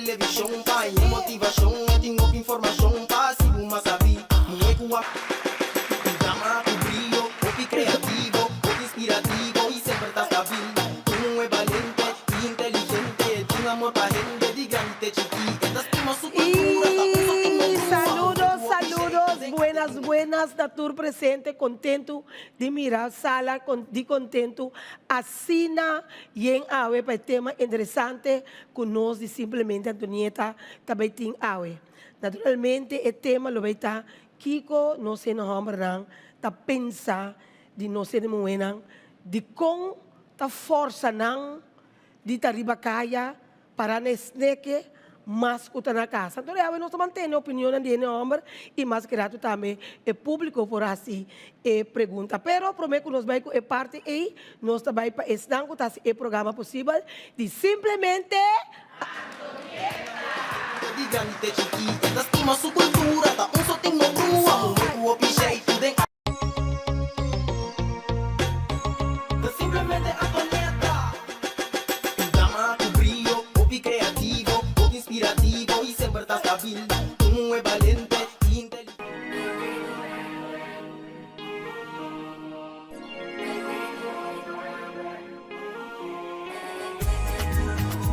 televishon pa haña motivashon e tin hopi informashon pa hasi bo mas sabí Muhé ku a Un dama ku brio, hopi kreativo, hopi inspirativo i semper ta stabil Un muhé balente i inteligente, tin amor pa hende di grandi te chikí E ta stima su kultura, ta un so tin no Y brua saludos, saludos, buenas, buenas na tur presente, contento di mira sala di contento Asina yen awe pa e tema interesante ku nos di Simplemente Antonieta ta bai tin awe. Naturalmente e tema lo bai ta kiko nos hende hòmbernan ta pensa di nos hende muhénan, dikon ta fòrsa nan di ta riba kaya Para na e sneke mas ku ta na kasa. Anto awe nos ta mantene opinionnan di hende hòmber i mas ki ratu tambe e públiko por hasi e pregunta. Pero promé ku nos bai ku e parti ei, nos ta bai pa esnan ku ta hasi e programa posibel di Simplemente Antonieta! Di grandi te chikí, e ta stima su kultura, ta un so tin no brua, muhé ku hopi sheitu den. Ta simplemente Antonieta. Un dama ku brio, hopi kreativo, hopi inspirativo i semper ta stabil. Un muhé balente i inteligente.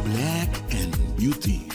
Black and Beauty.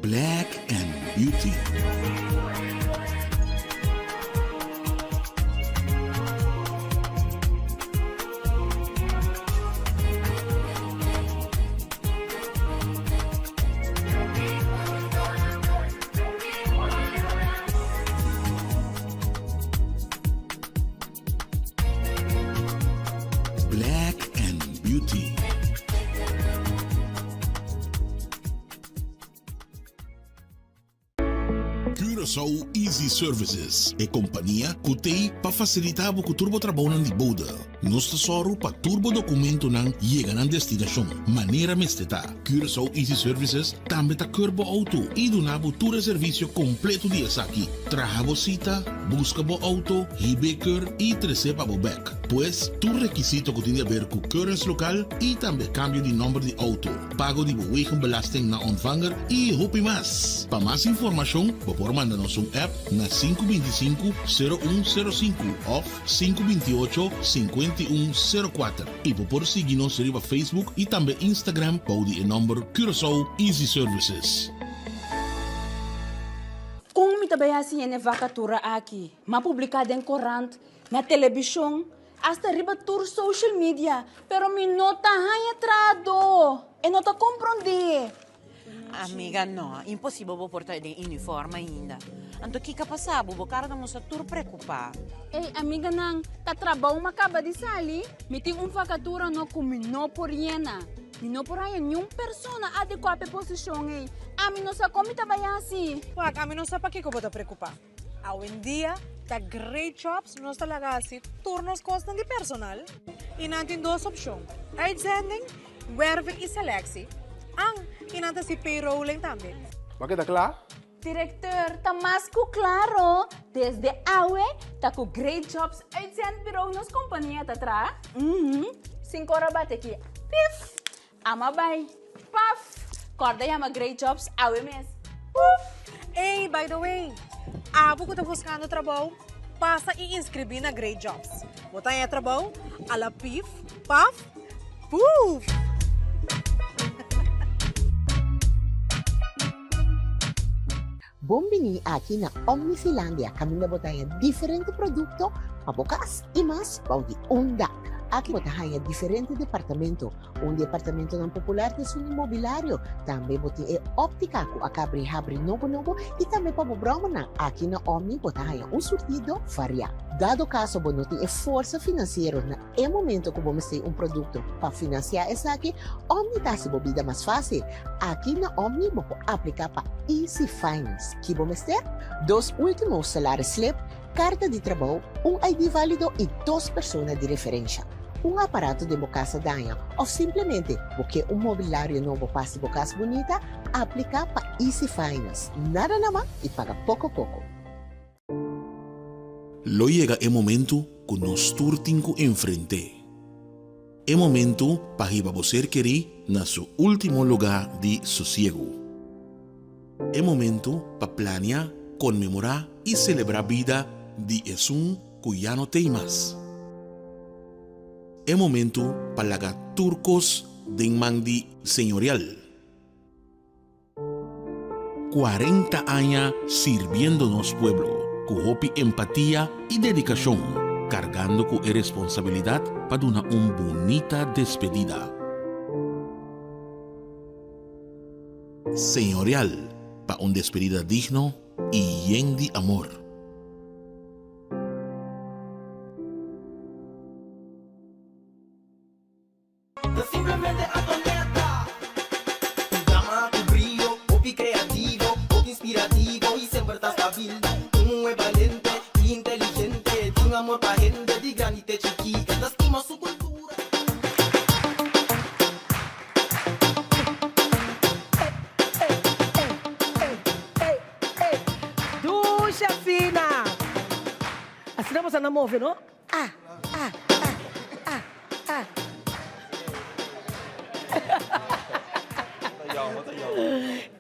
Black and Beauty. Black and Beauty. Curaçao Easy Services, e kompania ku t'ei pa fasilitá bo ku tur bo trabounan di bode. Nos ta sòru pa tur bo dokumentonan yega nan destinashon manera mester ta. Curaçao Easy Services tambe ta keur bo outo i duna bo tur e servisio kompleto di esaki, traha bo sita, buska bo outo, hib'é keur i tres'é pa bo bèk. Pues, tur rekisito ku tin di aber ku keuringslokaal i tambe kambio di nòmber di outo, pago di bo wegenbelasting na ontvanger i hopi mas. Pa mas informashon bo por manda nos un app na 525 0105 òf 528 5104. I bo por sigui nos riba Facebook i tambe Instagram bou di e nòmber Curaçao Easy Services. Kon mi ta bai hasi hende vakatura aki? M'a publiká den korant, na telebishon, asta riba tur social media, pero mi no ta haña trahadó. E no ta komprondé. Amiga, no, imposibel bo por ta den uniform ainda. Anto kiko a pasa bo? Bo kara ta mustra tur preokupá. Ey, amiganan, ta trabou m'a kaba di sali. Mi tin un vakatura no ku mi no por yena. Mi no por haña niun persona adekuá pa e posishon ey. Ami no sa kon mi ta bai hasi. Wak, ami no sa pakiko bo ta preokupá. Awendia ta Great Jobs nos ta laga hasi tur nos kosnan di personal i nan tin dos opshon, uitzending, werving i selectie, an i nan ta hasi payrolling tambe. Bo a keda kla? Directeur, ta mas ku klaro, desde awe ta ku Great Jobs Uitzendbureau nos kompania ta traha. Uhum, sin kor a bati aki, pif! Ama bai. Paf! Kòrda yama Great Jobs awe mes. Puf! Ey, by the way, abo ku ta buskando trabou, pasa i inskribí na Great Jobs. Bo ta haña trabou a la pif, paf, puf! Bon bini aki na Omnifilandia kaminda bo ta haña diferente produkto pa bo kas i mas bou di un dak. Aki bo ta haña diferente departamento. Un di e apartamentonan popular ta esun di mobilario. Tambe bo tin e óptica ku a kabri habri nobo nobo i tambe pa bo bròmernan. Aki na Omni bo ta haña un surtido variá. Dado kaso bo no tin e forsa finansiero na e momento ku bo mester un produkto pa finansiá esaki, Omni ta hasi bo bida mas fásil. Aki na Omni bo por apliká pa Easy Finance. Ki bo mester? Dos último salaris slip, karta di trabou, un ID válido i dos persona di referensha. Un aparato den bo kas a daña òf simplemente bo ke un mobilario nobo pa hasi bo kas bunita? Apliká pa Easy Finance. Nada nama i paga poko poko. Lo yega e momentu ku nos tur tin ku enfrent'é. E momentu pa hiba bo ser kerí na su último lugá di sosiegu. E momentu pa plania, konmemorá i selebrá bida di esun ku ya no t'ei mas. E momentu pa laga tur kos den man di Señorial. 40 aña sirbiendo nos pueblo ku hopi empatia i dedikashon, kargando ku e responsabilidat pa duna un bunita despedida. Señorial pa un despedida digno i yen di amor. Ta simplemente Antonetta. Un dama ku brio, hopi kreativo, hopi inspirativo i semper ta stabil. Un muhé balente i inteligente, tin amor pa hende di grandi te chikí. E ta stima su kultura. Dushi asina! Asina boso a move, no? Ah, ah, ah, ah, ah.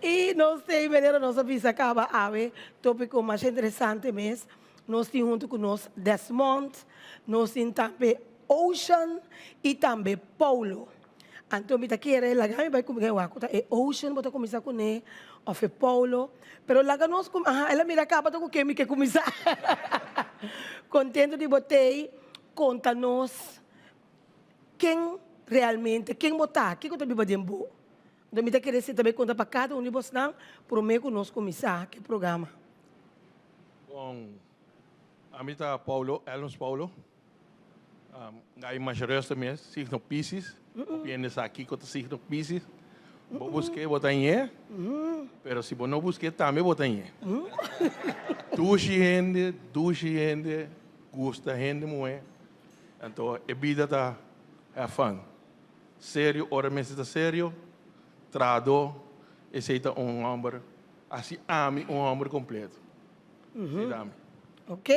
I nos tei manera nos a bisa kaba awe topiko masha interesante mes. Nos tin huntu ku nos Desmond, nos tin tambe Ocean i tambe Paulo. Anto mi ta kere laga mi bai kuminsá wak ku ta e Ocean bo ta kuminsá kuné òf e Paulo. Pero laga nos kum aha el a mira kaba ta ku ken mi ke kuminsá. Kontento di bo tei konta nos ken realmente ken bo ta, kiko ta biba den bo. Anto mi ta kere si ta bai konta pa kada un di bosnan promé ku nos kuminsá ku e programa. Bon, ami ta Paulo, Elms Paulo. Gai masha resta mes, signo Piscis. Bo hende sa kiko ta signo Piscis. Bo busk'é bo ta hañ'é, pero si bo no busk'é tambe bo ta hañ'é. Dushi hende, dushi hende, gusta hende muhé. Anto e bida ta have fun. Serio ora mester ta serio, trahadó, esei ta un hòmber, hasi ami un hòmber kompleto. Esei ta ami. Ok,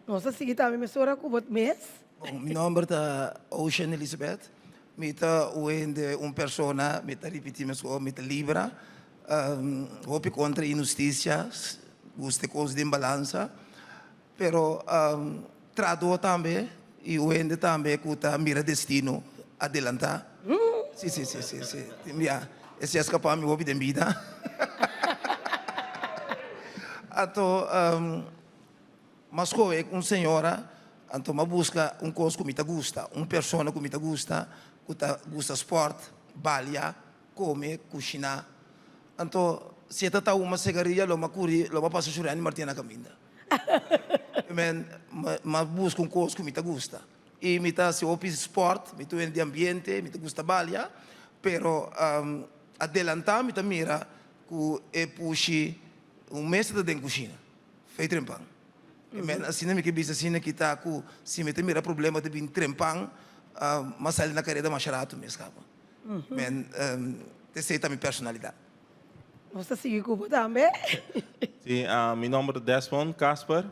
nos ta sigui tambe mesora ku bo mes. Bon, mi nomber ta Ocean Elizabeth. Mi ta un hende, un persona, mi ta ripiti meskos, mi ta libra. Hopi kontra inhustisia, gusta e kos den balansa. Pero trahadó tambe i un hende tambe ku ta mira destino adelantá. Si, si, si, si, si. Tin bia esei a skapá mi hopi den bida. Anto m'a skohe un señora, anto m'a buska un kos ku mi ta gusta, un persona ku mi ta gusta, ku ta gusta spòrt, balia, kome, kushiná. Anto si e ta ta huma segaria lo m'a kuri, lo m'a pasa Shureni Martina kaminda. Men, m'a buska un kos ku mi ta gusta. I mi ta hasi hopi spòrt, mi ta wende di ambiente, mi ta gusta balia, pero adelantá mi ta mira ku e pushi un mester ta den kushina, fei trempan. I men asina mi ke bisa asina ki ta ku si mi ta mira problema ta bin trempan, m'a sali na kareda masha ratu mes kaba. Men esei ta mi personalidat. Nos ta sigui ku bo tambe. Si, mi nomber ta Desmond Casper.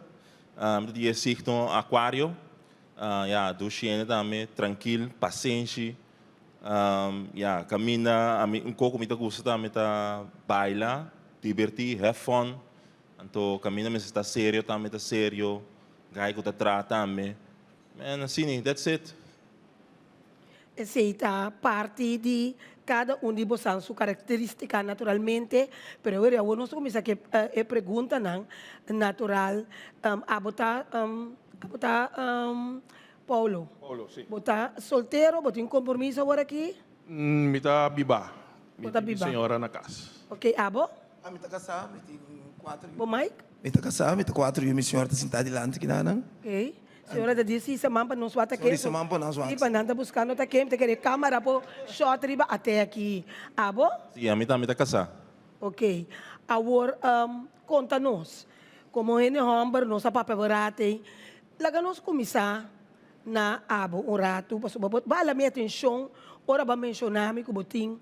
Mi ta di e signo Aquario. Ya, dushi hende tambe, trankil, pasenshi. Ya, kaminda ami un kos ku mi ta gusta tambe ta baila, dibertí, have fun. Anto kaminda mester ta serio tambe ta serio, gai ku ta traha tambe. Man, asina, that's it. Esei ta parti di. kada un di bosan su karakterístika naturalmente, pero awor awor nos ta kuminsá ku e preguntanan natural. Abo ta abo ta Paulo? Paulo, si. Bo ta soltero? Bo tin kompromiso awor aki? Mi ta biba. Bo ta Mi tin biba. señora na kas. Ok, abo? Mi ta kasá, mi tin kuater yu. Bo mic? Mi ta kasá, mi ta kuater yu, mi señora ta sintá dilanti kinanan. Ok. Señora ta di si saman pa nos wak ta Sorry, saman pa nos wak. Si, pa nan ta buskando ta ken, ta kere kamara por shot riba ate aki. Abo? Si, ami tambe ta kasá. Ok. Awor, konta nos, komo hende hòmber nos a papia bo rato ei, laga nos kuminsá na abo un ratu, pasobra bo a hala mi atenshon ora bo a menshoná mi ku bo tin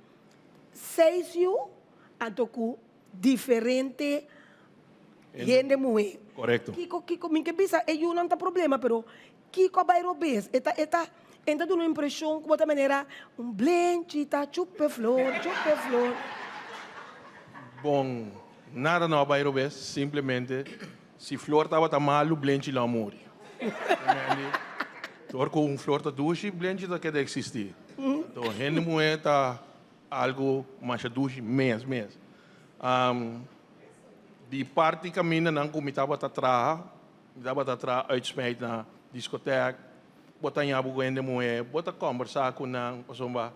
seis yu, anto ku diferente hende muhé. Korekto. Kiko, kiko, mi ke bisa e yunan ta problema, pero kiko a bai robes? E ta, e ta, e ta duna un impreshon ku bo ta manera un blenchi ta chupa e flor, chupa e flor. Bon, nada no a bai robes, simplemente si flor tabata malu, blenchi lo a muri. Dor ku un flor ta dushi, blenchi ta keda eksistí. Anto hende muhé ta Algo masha dushi mes mes. Di parti kamindanan ku mi tabata traha, mi tabata traha uitsmijt na diskotek, bo ta haña bo ku hende muhé, bo ta kòmbersá ku nan pasobra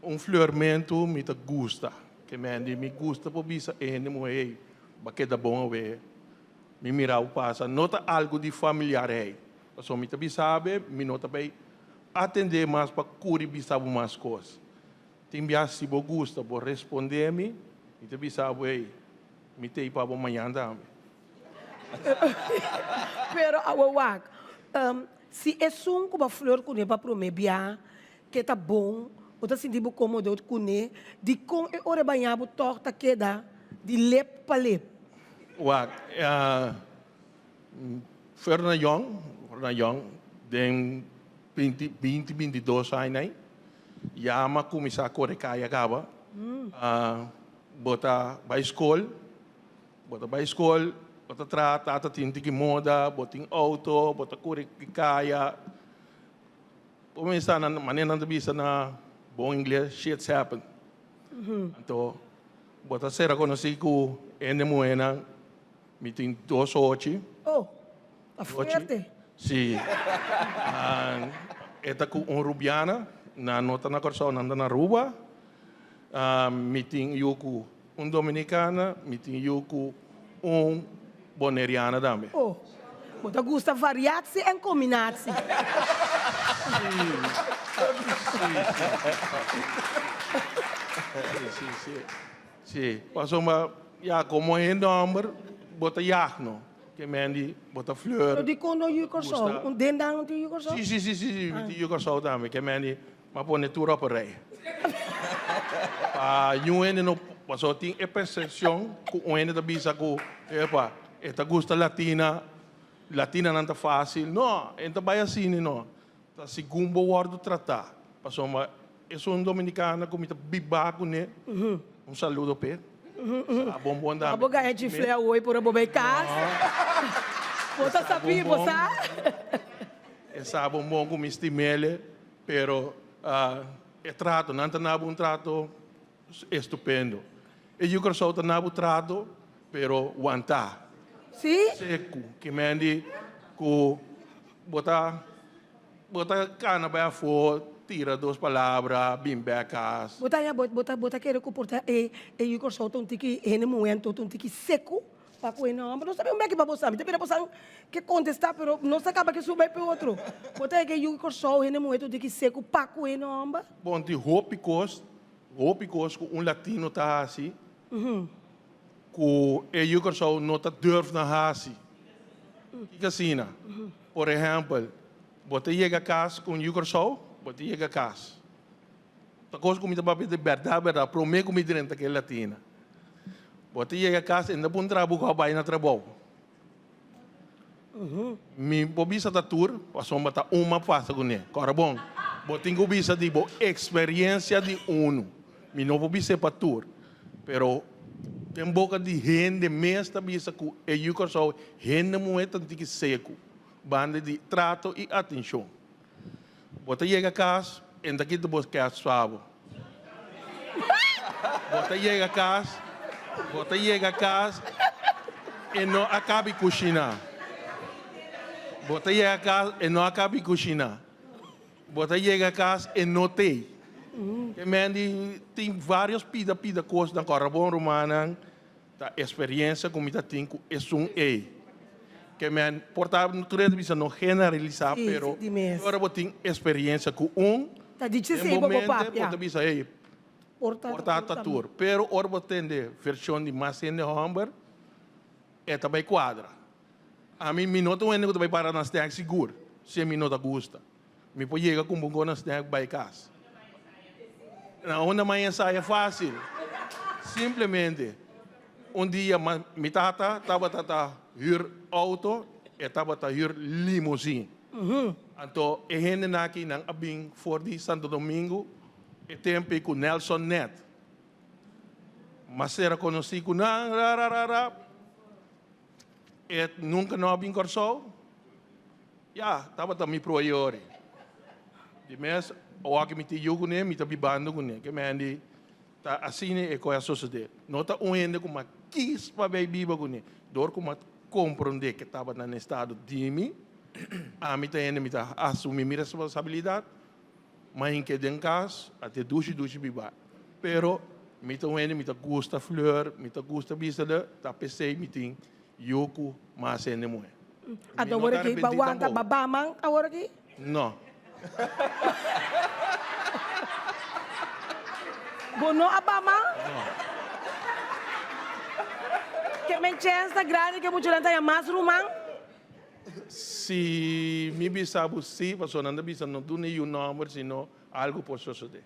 un fleurmentu mi ta gusta. Ke men di mi gusta por bisa e hende muhé, hey, bo a keda bon awe, mi mira bo pasa. No ta algu di familiarheid, pasobra mi ta bisa be, mi no ta bai atendé mas pa kuri bisa bo mas kos. Tin bia si bo gusta bo responde mi, mi ta bisa bo ey, mi ta ey pa bo mañan tambe. Pero awe wak, si esun ku bo a flirt kuné pa promé bia ke ta bon, bo ta sinti bo kómodo kuné, dikon e ora e baña bo tòg ta keda di lep pa lep? Wak, Fernand Jong, Fernand Jong, den binti, binti, bintidos aña ei, ya mi a kuminsá kore kaya kaba. Bo ta bai skol, bo ta bai skol, bo ta traha, tata tin tiki moda, bo tin outo, bo ta kore kaya. Bo mester na manera nan ta bisa na bon ingles, shits happen. Anto bo ta sera konosí ku hende muhénan. Mi tin dos ochi. Oh, ta fuerte. Si. E ta ku un Rubiana, nan no ta na Kòrsou, nan ta na Aruba. Mi tin yu ku un Dominicana, mi tin yu ku un Boneriana tambe. Oh, bo ta gusta variatsi en kombinatsi. Si, si, si. Si, pasobra ya komo hende hòmber bo ta yag no, ke men di bo ta fleur. Pero dikon no yu Kòrsou? Un den dan no tin yu Kòrsou? Si, si, si, si, si, mi tin yu Kòrsou tambe, ke men di m'a pone tur op een rij. Pa niun hende no, pasobra tin e persepshon ku un hende ta bisa ku, epa, e ta gusta latina, latinanan ta fásil. No, e no ta bai asina no. Ta segun bo wòrdu tratá. Pasobra esun dominikana ku mi ta bibá kuné, un saludo p'e. Sa bon bon dame. Abo gaya chiflé awor por abo bai kas. Bo ta sabí, bo sa. E sa bon bon ku mi stim'el, pero e trato, nan ta nabo un trato estupendo. E yu Kòrsou ta nabo trato, pero wantá. Sí? Seku, ki men di ku bo ta bo ta kana bai afó, tira dos palabra, bin bèk kas. Bo ta haña bo ta bo ta kere ku por ta e e yu Kòrsou ta un tiki hende muhé anto ta un tiki seku pa ku hende hòmber. No sa bin un bèki pa bo sa. Mi ta mira bosan ke kontestá pero no sa kaba ke subi bai pa e otro. Bo ta haña ku e yu Kòrsou hende muhé ta un tiki seku pa ku hende hòmber? Bon, tin hopi kos, hopi kos ku un latino ta hasi Ku e yu Kòrsou no ta durf na hasi. Kiko asina? Por ehèmpel, bo ta yega kas ku un yu Kòrsou, bo ta yega kas. Ta kos ku mi ta papia di bèrdat bèrdat, promé ku mi drenta ke Latina. Bo ta yega kas, e no ta puntra bo ku a bai na trabou. Mi por bisa ta tur, pasobra ta un m'a pasa kuné. Kòrda bon, bo tin ku bisa di bo eksperensia di unu. Mi no por bis'é pa tur, pero den boka di hende mes ta bisa ku e yu Kòrsou hende muhé ta tiki seku banda di trato i atenshon. Bo ta yega kas, e ta kita bo kèts pa bo. Bo ta yega kas, bo ta yega kas e no a kabi kushiná. Bo ta yega kas e no a kabi kushiná. Bo ta yega kas e no t'ei. Ke men di tin vários pida pida kosnan ku ora bon rumannan ta esperiensia ku mi ta tin ku esun ei. Ke men por ta tur e ta bisa no generalisá pero ora bo tin esperiensia ku un den bo mente bo ta bisa ei por ta ta tur. Pero ora bo tende vershon di mas hende hòmber e ta bai kuadra. Ami mi no ta un hende ku ta bai para na snack sigur si mi no ta gusta. Mi por yega ku un bon na snack bai kas. Na unda mai ensaya fásil. Simplemente un dia mi tata tabata ta hür outo, e tabata hür limosín. Anto e hendenan aki nan a bin for di Santo Domingo e tempu ei ku Nelson Ned. M'a sera konosí ku nan ra ra ra ra. E nunka no a bin Kòrsou? Ya, tabata mi proyori. Di mes, awor ku mi tin yu kuné, mi ta bibando kuné. Ke men di, ta asina e kos a sosodé. No ta un hende ku m'a kis pa bai biba kuné. Dor ku m'a komprondé ke tabata na estado di mi, ami ta hende mi ta asumí mi responsabilidat. M'a hink'é den kas, a te dushi dushi biba. Pero mi ta un hende, mi ta gusta fleur, mi ta gusta bisa de, ta p'esei mi tin yu ku mas hende muhé. Mi Anto no awor ta aki ba arepentí wanta tampoco. ba ba man awor aki? No. Bo no a ba man? No. Ke men chèns ta grandi ke muchanan ta haña mas ruman? Si mi bisa bo si, pasobra nan ta bisa no duna yu nòmber sino algu por sosodé.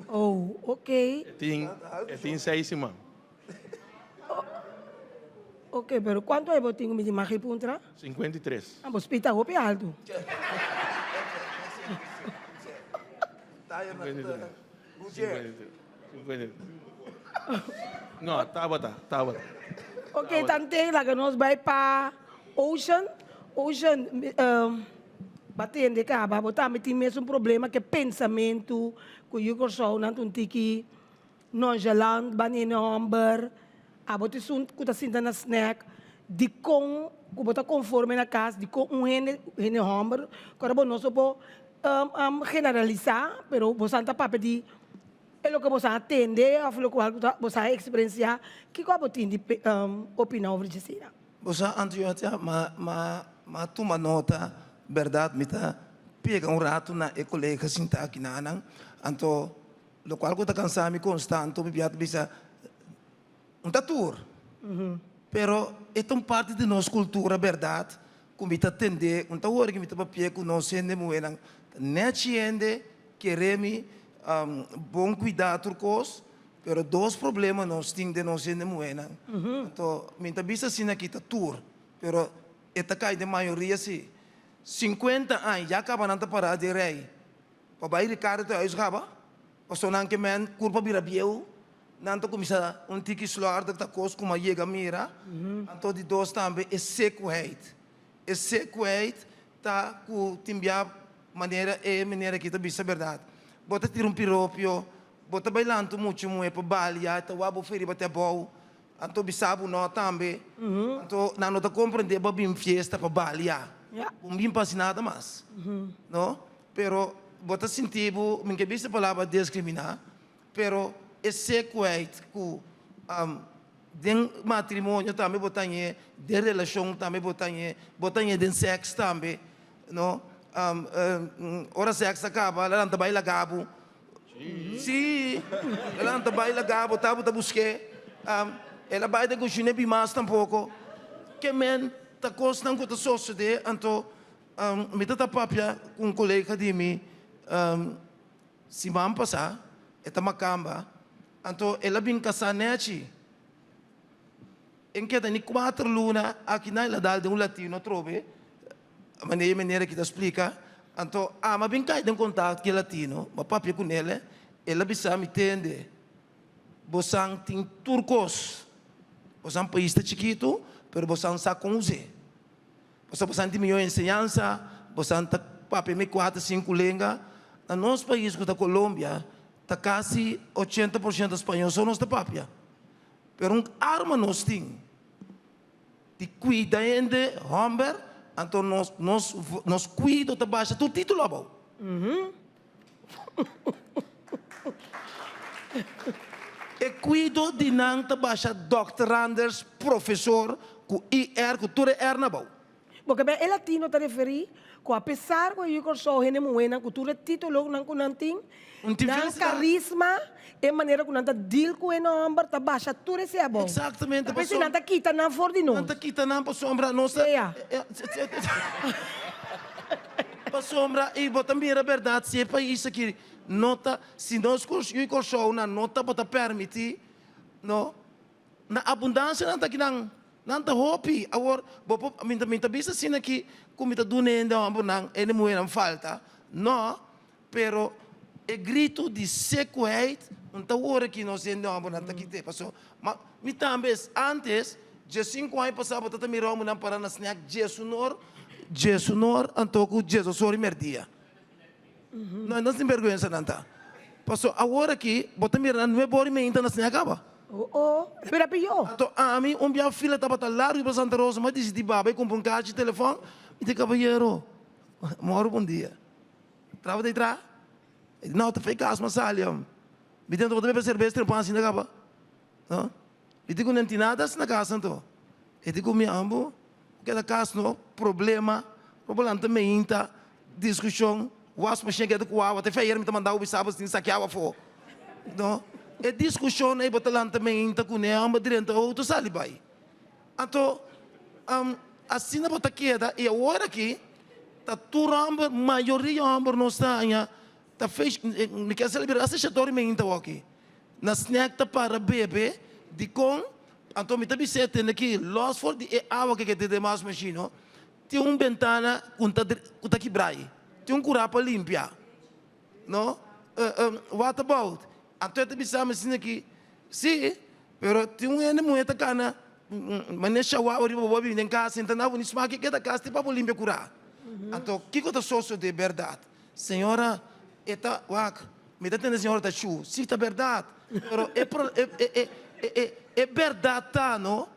Oh, ok. E tin, e tin seis siman. Ok, pero kuantu aña bo tin ku mi tin mag puntra? 53. Ah, bo spita hopi altu. 53. No, tabata, tabata. Ok, tante, laga nos bai pa Ocean. Ocean, ba tende kaba, bo tambe tin mesun problema ke pensamentu ku yu Kòrsou nan ta un tiki nonchalant ba nene hòmber. Abo ta esun ku ta sinta na snack, dikon ku bo ta konforme na kas, dikon un hende, hende hòmber, ku ora bo no so por generalisá, pero bo san ta papia di e loke bo san a tende òf lokual ku bo san a eksperensiá, kiko abo tin di opiná over dje asina? Bo sa Antiotia, ma ma ma tuma nota, bèrdat mi ta pega un ratu na e kolega sintá aki nanan, anto lokual ku ta kansa mi konstant mi bia ta bisa un ta tur, pero e ta un parti di nos kultura bèrdat ku mi ta tende, un ta wòrdu ku mi ta papia ku nos hende muhénan ta nèchi hende, kere mi bon kuidá tur kos, Pero dos problema nos tin den nos hende muhénan. Anto mi ta bisa asina aki ta tur, pero e ta kai den mayoria si. Sinkuenta aña ya kaba nan ta pará den rei pa bai Ricardo te huis kaba, pasobra nan ke men kurpa bira bieu, nan ta kuminsá un tiki slòrdig ta kos ku mi a yega mira. Anto di dos tambe e sekuheid. E sekuheid ta ku tin bia manera e meneer aki ta bisa bèrdat. Bo ta tira un piropio Bo ta bai lanta mucha muhé pa balia, e ta wak bo fe riba te abou, anto bisa bo no tambe. Anto nan no ta komprendé bo a bin fiesta pa balia, bo no bin pa hasi nada mas, no. Pero bo ta sinti bo, mi ke bisa e palabra diskriminá, pero e sekueit ku den matrimonio tambe bo ta hañ'é, den relashon tambe bo ta hañ'é, bo ta hañ'é den sèks tambe, no. Ora sèks a kaba, nan ta bai laga bo. Sí, el a lanta bai laga bo ta bo ta busk'é. El a bai den kushina e bin mas tampoko. Ke men ta kosnan ku ta sosodé. Anto mi ta ta papia ku un kolega di mi siman pasá, e ta makamba. Anto el a bin kasá nèchi. En keda ni kuater luna aki nan el a dal den un latino atrobe, manera e manera ki ta splika. Anto ami a bin kai den kontakto ku e latino, mi a papia kunel, el a bisa mi, Tende, bosan tin tur kos, bosan pais ta chikitu, pero bosan sa kon us'é. Pasobra bosan tin mihó enseñansa, bosan ta papia mi kuater, sinku lenga. Na nos pais ku ta Colombia, ta. Ta kasi 80% spañó so nos ta papia. Pero un arma nos tin di kuida hende hòmber, anto nos nos nos kuido ta basha tur título abou. E kuido di nan ta basha dòkteranders, profesor, ku IR, ku tur e R na abou. Bo ke e latino ta referí ku apesar ku e yu Kòrsou hende muhénan ku tur e titulonan ku nan tin, Un tin nan felicidad. karisma, e manera ku nan ta deal ku e hòmber ta basha tur esei abou. Exactamente, Ta p'esei pasobra nan ta kita nan for di nan nos. ta kita nan pasobra nos ta Sea. Pasobra i bo ta mira bèrdat si e pais aki no ta, si nos yu Kòrsounan no tabata pèrmití, no, Na abundansia nan ta kinan, nan ta hopi. Awor, bo por, mi ta, mi ta bisa asina ki ku mi ta duna hende hòmbernan, hende muhénan falta. No, pero e gritu di sekuheid no ta wòrdu ki nos hende hòmbernan ta kit'é. Pasobra, ma mi tambe ántes, diesinku aña pasá bo ta ta mira hòmbernan pará na snèk diesunor, diesunor anto ku diesosor i mèrdia. No, nan sin berguensa nan ta. Paso awor aki bo ta mira nan nuebe ora y meinta nan sin a caba. Oh oh, bira pió. Anto ami un bia fila tabata largo riba Santa Rosa, mi a dicidi baba y cumpra un cachi telefon, mi di caballero, moro bon dia. Traba ta tra? E di no, ta fey cas mi a sali. Mi di anto bo ta bebe cerbes trempan asina caba? No. Mi di cu nan tin nada na cas anto. E di cu mi ambo keda cas no problema, bo lanta meinta, discusion, was machine keda cu awa, te feyer mi ta manda bo bisa bo si tin sakia awa afo. No. E discusion ey bo ta lanta meinta cu ne ambo drenta auto sali bay. Anto asina bo ta keda y awor aki ta tur homber, mayoria homber nos ta haña ta fesh, mi kier celebra hasta shatori meinta awor aki. Na snack ta para bebe dikon anto mi ta bis'é tende ki los for di e awa ke kete den mas mashino tin un bentana ku ta ku ta kibrai tin un kura pa limpia no what about anto e ta bisa mi asina ki si pero tin un hende muhé ta kana manera shawawa riba bo a bini den kas sinta na bo ni smak ke keda kas tin pa bo limpia kura anto kiko ta sosodé bèrdat Señora, e ta, wak, mi ta tende señora ta shu, si ta berdad, pero e pro, e, e, e, e, e, e berdad ta, no,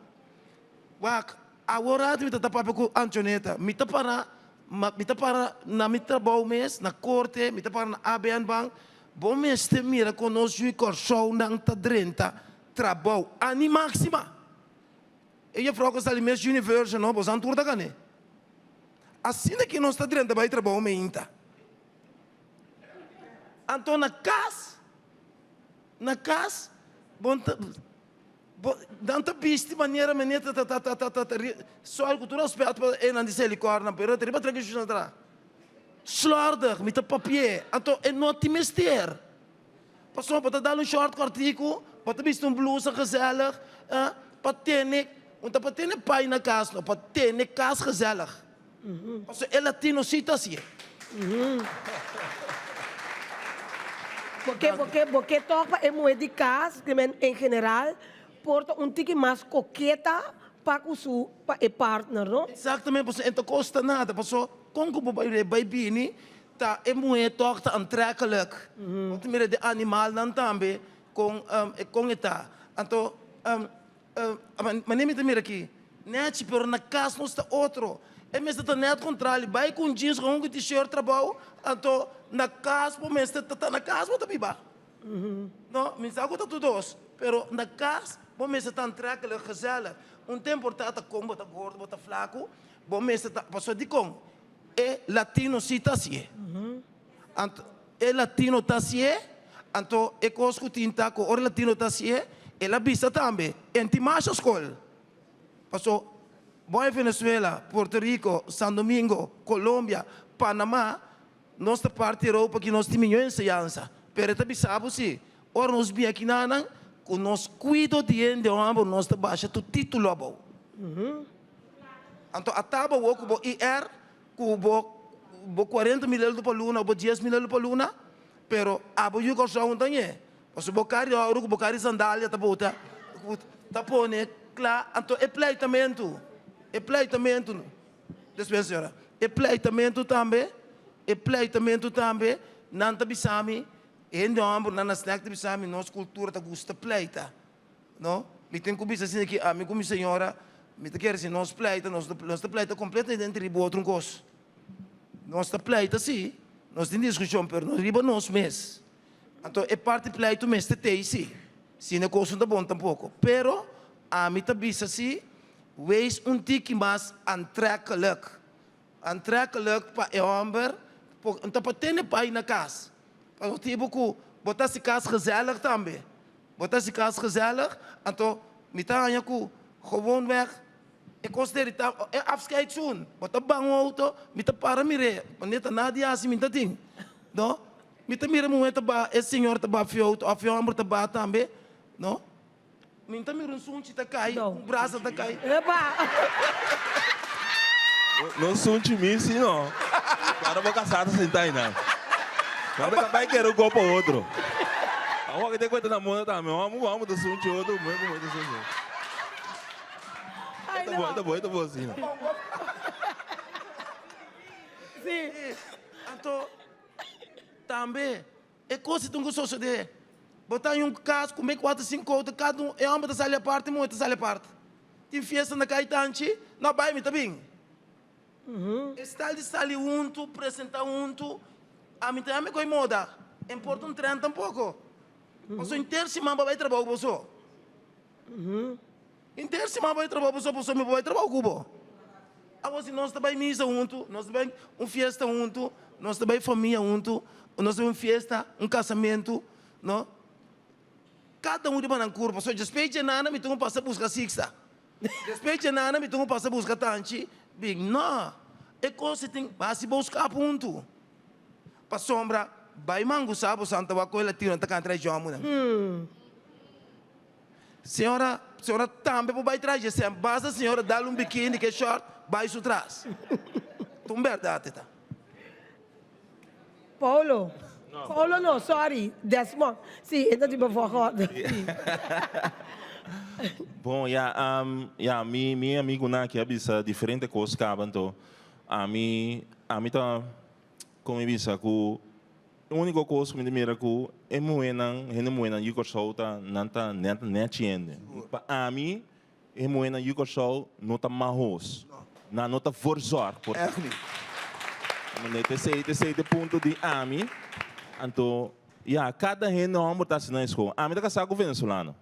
wak, awor rato mi ta ta papia ku Anchoneta, mi ta para, ma, mi ta para na mi trabou mes, na korte, mi ta para na ABN Bank, bo mester mira kon nos yu Kòrsounan ta drenta trabou, ani máxima. E jefrou ku sali mes universo no, bosan tur ta gané. Asina ki nos ta drenta bai trabou meinta. Anto na kas, na kas, bo ta, bo, nan ta bisti manera manera ta ta ta ta ta ta sòru ku tur rèspèt pa e nan di Selikor nan, pero ta riba trek e shushi nan tra. Slòrdig, mi ta papi'é, anto e no tin mester. Pasobra bo ta dal un short kòrtiku, bo ta bisti un blusa gezellig, eh, pa tene, no ta pa tene pai na kas no, pa tene kas gezellig. Pasobra e latino si ta hasié. Bo ke, bo ke, bo ke tòg pa e muhé di kas, ke men en general, por ta un tiki mas koketa pa ku su, pa e partner, no? Exactamente, pasobra e no ta kosta nada, pasobra kon ku bo bai bai bini Ta e muhé tòg ta aantrekkelijk. Bo ta mira den animalnan tambe kon kon e ta. Anto manera mi ta mira aki, nèchi pero na kas nos ta otro. E mester ta nèt kontrali, bai ku un jeans ku un t-shirt trabou, anto na kas bo mester ta na kas bo ta biba. No, mi sa ku ta tur dos, pero na kas bo mester ta aantrekkelijk, gezellig. Un tempo ta ta kon bo ta gordo, bo ta flaku, bo mester ta, pasobra dikon? E latino si ta hasié. Anto e latino ta hasié, anto e kos ku tin ta ku ora e latino ta hasié, el a bisa tambe, en tin masha skol. Paso bo e Venezuela, Puerto Rico, San Domingo, Colombia, Panama, nos ta parti Europa ki nos tin miñó enseñansa. Pero e ta bisa bo si, ora nos bin aki nanan, ku nos kuido di hende hòmber nos ta basha tur título abou. Anto a taba awor ku bo IR ku bo bo 40 mil euro pa luna o bo 10 mil euro pa luna, pero abo yu Kòrsou no ta ñe. Pasobra bo kari oro ku bo kari sandalia ta bota ta pone kla. Anto e pleitamentu, e pleitamentu, despensa señora, e pleitamentu tambe, e pleitamentu tambe nan ta bisa mi. E hende hòmbernan na snèk ta bisa mi nos kultura ta gusta pleita. No, mi tin ku bisa asina ki ami ku mi señora mi ta kere si nos pleita nos nos ta pleita kompletamente riba otro un kos. Nos ta pleita si, nos tin diskushon pero no riba nos mes. Anto e parti pleitu mester tei si, si no e kos no ta bon tampoko. Pero ami ta bisa si wees un tiki mas aantrekkelijk. Aantrekkelijk pa e hòmber por ta pa tene pai na kas. Pa motibu ku bo ta hasi kas gezellig tambe. Bo ta hasi kas gezellig, anto mi ta haña ku gewoonweg e kos deri ta e afscheidszoen. Bo ta ban un outo, mi ta para mir'é, wanneer ta nada di hasi mi ta tin, no. Mi ta mira muhé ta baha, e señor ta baha fi outo òf e hòmber ta baha tambe, no. Mi ta mira un sunchi ta kai, un brasa ta kai. Epa! No sunchi mi si no. Ora bo kasá ta sinta einan. Nan ta bai kere un kopo otro. Awor aki ta kuenta na moda tambe. Hòmber ku hòmber ta sunchi otro, muhé ku muhé ta sunchi otro. Ai Ta bo, ta bo, ta bo asina. Si. Anto tambe E kos si tin ku sosodé. Bo ta den un kas ku mei kuater sinku outo, kada un e hòmber ta sali apart i muhé ta sali apart. Tin fiesta na kai tanchi, no bai mi ta bin. E stal di sali huntu, presentá huntu, ami ta yama e koi moda. E por ta un trèn tampoko. Pasobra henter siman bo a bai trabou bo so. Henter siman bo bai trabou bo so, pasobra mi por bai trabou ku bo. Awor si nos ta bai misa huntu, nos ta bai un fiesta huntu, nos ta bai famia huntu, nos ta bai un fiesta, un kasamentu, no? Kada un riba nan kurpa. So despues dje nana mi tin ku pasa buska Sixta. Despues dje nana mi tin ku pasa buska Tanchi. Bin, no! E kos si tin hasi bo skap huntu. Pasobra bai mangusa bo santa wak ku e latinonan ta kanta e jòmbunan. Señora, señora tambe por bai tras dje sem. Basta señora dal un bikini ke short, bai su tras. Ta un berdad e ta. Paulo. Paulo no, sorry. Desmond. Si, e ta di bevoororde. Si. Bon, ya, ya, mi, mi amigunan aki a bisa diferente kos kaba, anto ami, ami ta, kon mi bisa ku E úniko kos ku mi ta mira ku e muhénan, hende muhénan yu Kòrsou ta nan ta nèt nèchi hende. Pa ami e muhénan yu Kòrsou no ta mahos. Nan no ta verzorg por ta. Esei ta esei ta e punto di ami. Anto ya kada hende hòmber ta hasi nan esko. Ami ta kasá ku venezolano.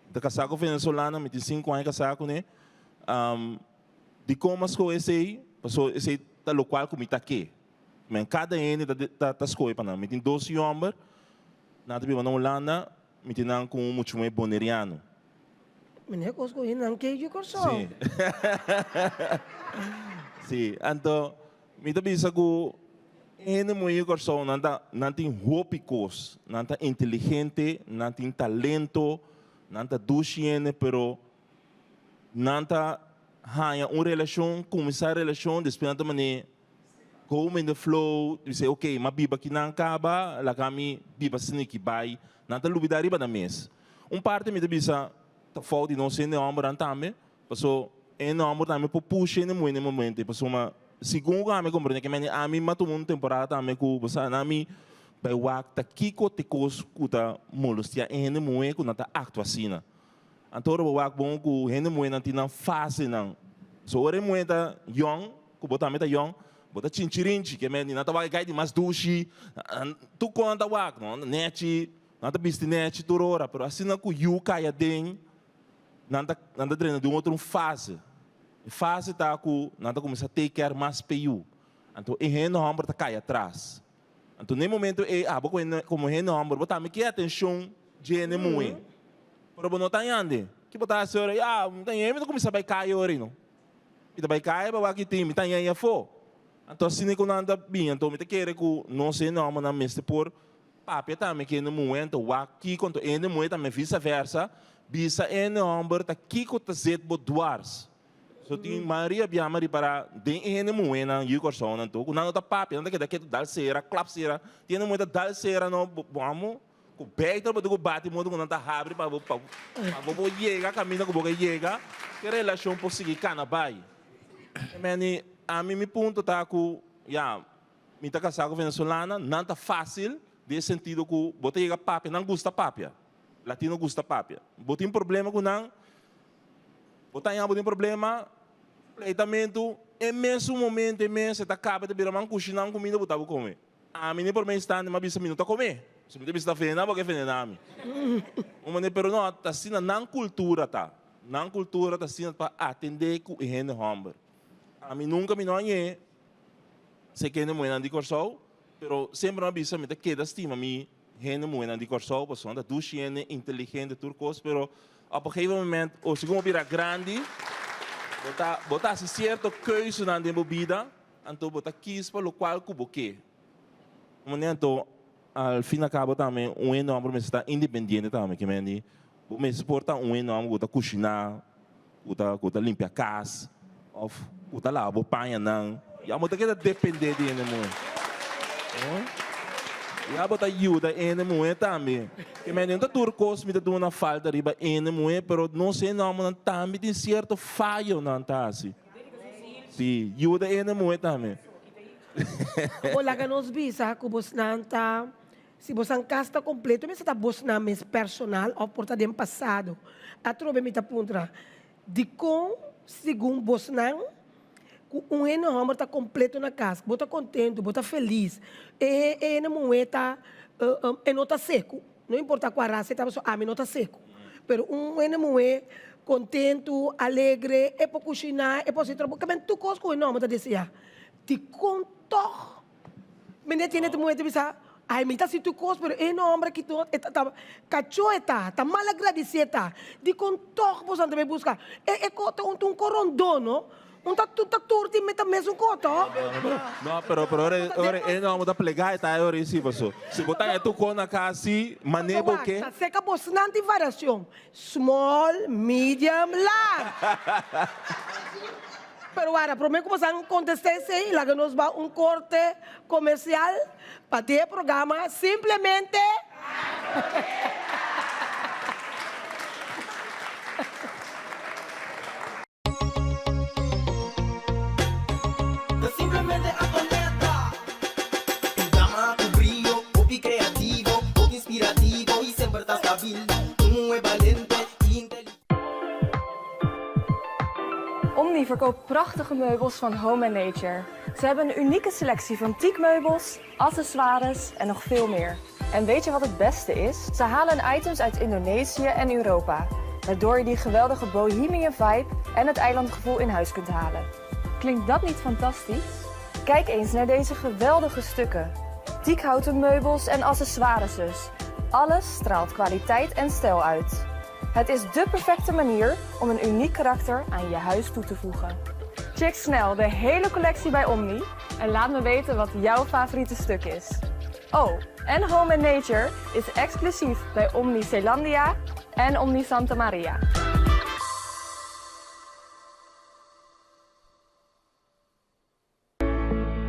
Mi ta kasá ku venezolano, mi tin sinku aña kasá kuné. Dikon mi a skohe esei? Pasobra esei ta lokual ku mi ta ke. Men kada hende ta ta ta skohe pa nan. Mi tin dos yòmber, nan ta biba na Hulanda, mi tin nan ku un muchu muhé boneriano. Meneer kos ku nan ke yu Kòrsou. Sí. Sí, anto mi ta bisa ku e hende muhé yu Kòrsou nan ta nan tin hopi kos, nan ta inteligente, nan tin talento, nan ta dushi hende, pero nan ta haña un relashon, kuminsá relashon, despues nan ta manera Go in the flow, di bisa ok, m'a biba ki nan kaba, laga mi biba asina ki bai. Nan ta lubida riba nan mes. Un parti mi ta bisa ta fout di nos hende hombernan tambe, paso hende homber tambe por push hende muhe na e momento ei, pasobra segun ku ami a komprende ke mende ami m'a tuma un temporada tambe ku bo sa nan mi bai wak ta kiko ta e kos ku ta molestia e hende muhe ku nan ta aktua asina. Anto ora bo wak bon ku hende muhénan tin nan fasenan. So ora e muhé ta yòn, ku bo tambe ta yòn, bo ta chinchirinchi, ke men di nan ta wak e gai di mas dushi, tur kon nan ta wak, no, nèchi, nan ta bisti nèchi tur ora, pero asina ku yu kai aden, nan ta nan ta drenta den un otro fase. E fase ta ku nan ta kuminsá take care mas p'e yu. Anto e hende hòmber ta kai atras. Anto n'e momento ei abo komo hende hòmber bo tambe ke atenshon dje hende muhé. Pero bo no ta yande. Ki bo ta hasi ora? Ya, mi ta yende, mi ta kuminsá bai kaya ora ei no. Mi ta bai kaya pa wak i tin, mi ta yende afó. Anto asina ku nan ta bin, anto mi ta kere ku nos hende hòmbernan mester por papia tambe ku hende muhé, anto wak kiko, anto hende muhé tambe visa versa, bisa hende hòmber ta kiko ta zet bo dwars. So tin mayoria bia mi a ripará den e hende muhénan yu Kòrsounan tur ku nan no ta papia, nan ta keda ketu dal sera, klap sera. Tin hende muhé ta dal sera no, bo amo ku beter bo tin ku bati modo ku nan ta habri pa bo pa bo por yega kaminda ku bo ke yega, ke relashon por sigui kana bai. Meni, ami mi punto ta ku ya, mi ta kasá ku venezolana, nan ta fásil. Den e sentido ku bo ta yega papia, nan gusta papia. Latino gusta papia. Bo tin problema ku nan, bo ta haña bo tin problema, pleitamentu, e mesun momento e mes e ta kaba e ta bira man kushiná un kuminda bo ta bo kome. Ami den promé instante mi a bisa mi no ta kome. Pasobra mi ta bisa ta venená bo ke venená mi. Un manera pero no, ta asina nan kultura ta. Nan kultura ta asina pa atendé ku e hende hòmber. Ami nunka mi no hañ'é se kende muhénan di Kòrsou, pero semper mi a bisa mi ta keda stima mi hende muhénan di Kòrsou pasobra nan ta dushi hende, inteligente, tur kos, pero op een gegeven moment o segun bo bira grandi bo ta bo ta hasi sierto keuzenan den bo bida, anto bo ta kis pa lokual ku bo ke. Un manera anto al fin al kabo tambe un hende hòmber mester ta independiente tambe, ke men di bo mester por ta un hende hòmber ku ta kushiná, ku ta ku ta limpia kas òf ku ta laba bo pañanan. Ya bo ta keda dependé di hende muhé. Ya bo ta yuda hende muhé tambe. Ke men no ta tur kos mi ta duna falta riba hende muhé, pero nos hende hòmbernan tambe tin sierto fayonan ta hasi. Sí, yuda hende muhé tambe. Bo laga nos bisa ku bosnan ta Si bosan kas ta kompleto mester ta bosnan mes personal òf por ta den pasado. Atrobe mi ta puntra, dikon segun bosnan ku un hende hòmber ta kompleto na kas, bo ta kontentu, bo ta felis, e e hende muhé ta e no ta seku, no importa kua rasa e ta pasobra ami no ta seku, pero un hende muhé kontentu, alegre, e por kushiná, e por hasi trabou, tur kos ku un hende hòmber ta deseá, dikon tòg Mende tiene tu mujer ta bisa, ay mi ta hasi tur kos pero e homber aki no, e ta ta kachó e ta, ta mal agradeci e ta. Dikon tòg boso a ta bai buska? E e ko ta un ko rondó no, un ta ta tur tin meta mesun ko tòg? No, pero pero ora ora e homber ta plegá e ta e ora si paso. Si bo ta e tur ko na kas si, mané bo ke. Ta seka bosnan tin variashon, small, medium, large. Pero wara, prome ku bosan kontestá esei, laga nos ba un korte komersial pa di e programa Simplemente. Ta simplemente Antonetta. Un dama ku brio, hopi kreativo, hopi inspirativo i semper ta stabil. Un muhé balente i inteligente. Omni verkoopt prachtige meubels van Home and Nature. Ze hebben een unieke selectie van teakmeubels, accessoires en nog veel meer. En weet je wat het beste is? Ze halen items uit Indonesië en Europa, waardoor je die geweldige bohemian vibe en het eilandgevoel in huis kunt halen. Klinkt dat niet fantastisch? Kijk eens naar deze geweldige stukken. Teakhouten meubels en accessoires dus. Alles straalt kwaliteit en stijl uit. Het is dé perfecte manier om een uniek karakter aan je huis toe te voegen. Check snel de hele collectie bij Omni en laat me weten wat jouw favoriete stuk is. Oh, en Home and Nature is exclusief bij Omni Zeelandia en Omni Santa Maria.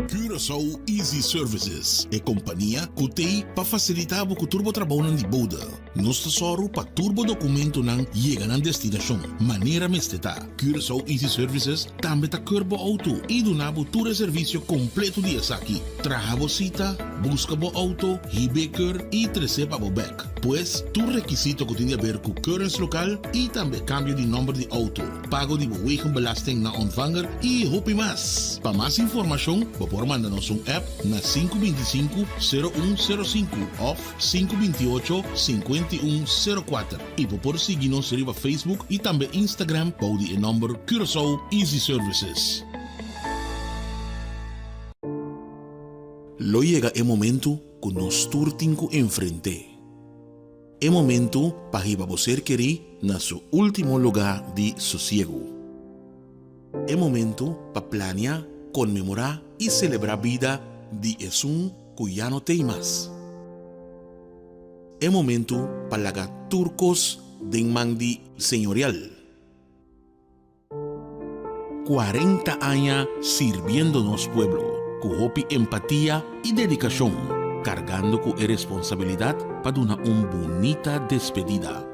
Curaçao Easy Services, e kompania ku t'ei pa fasilitá bo ku tur bo trabounan di bode. Nos ta sòru pa tur bo dokumentonan yega nan destinashon manera mester ta. Curaçao Easy Services tambe ta keur bo outo i duna bo tur e servisio kompleto di esaki, traha bo sita, buska bo outo, hib'é keur i tres'é pa bo bèk. Pues, tur rekisito ku tin di aber ku keuringslokaal i tambe kambio di nòmber di outo. pago di bo wegenbelasting na ontvanger y hopi mas. Pa mas informacion bo por manda nos un app na 525 0105 of 528 5104 y bo por sigui nos riba Facebook y tambe Instagram bou di e nomber Curaçao Easy Services. Lo yega e momento cu nos tur tin cu enfrent'é. E momentu pa hiba bo ser kerí na su último lugá di sosiegu. E momentu pa plania, konmemorá i selebrá bida di esun ku ya no t'ei mas. E momentu pa laga tur kos den man di Señorial. 40 aña sirbiendo nos pueblo ku hopi empatia i dedikashon, kargando ku e responsabilidat pa duna un bunita despedida.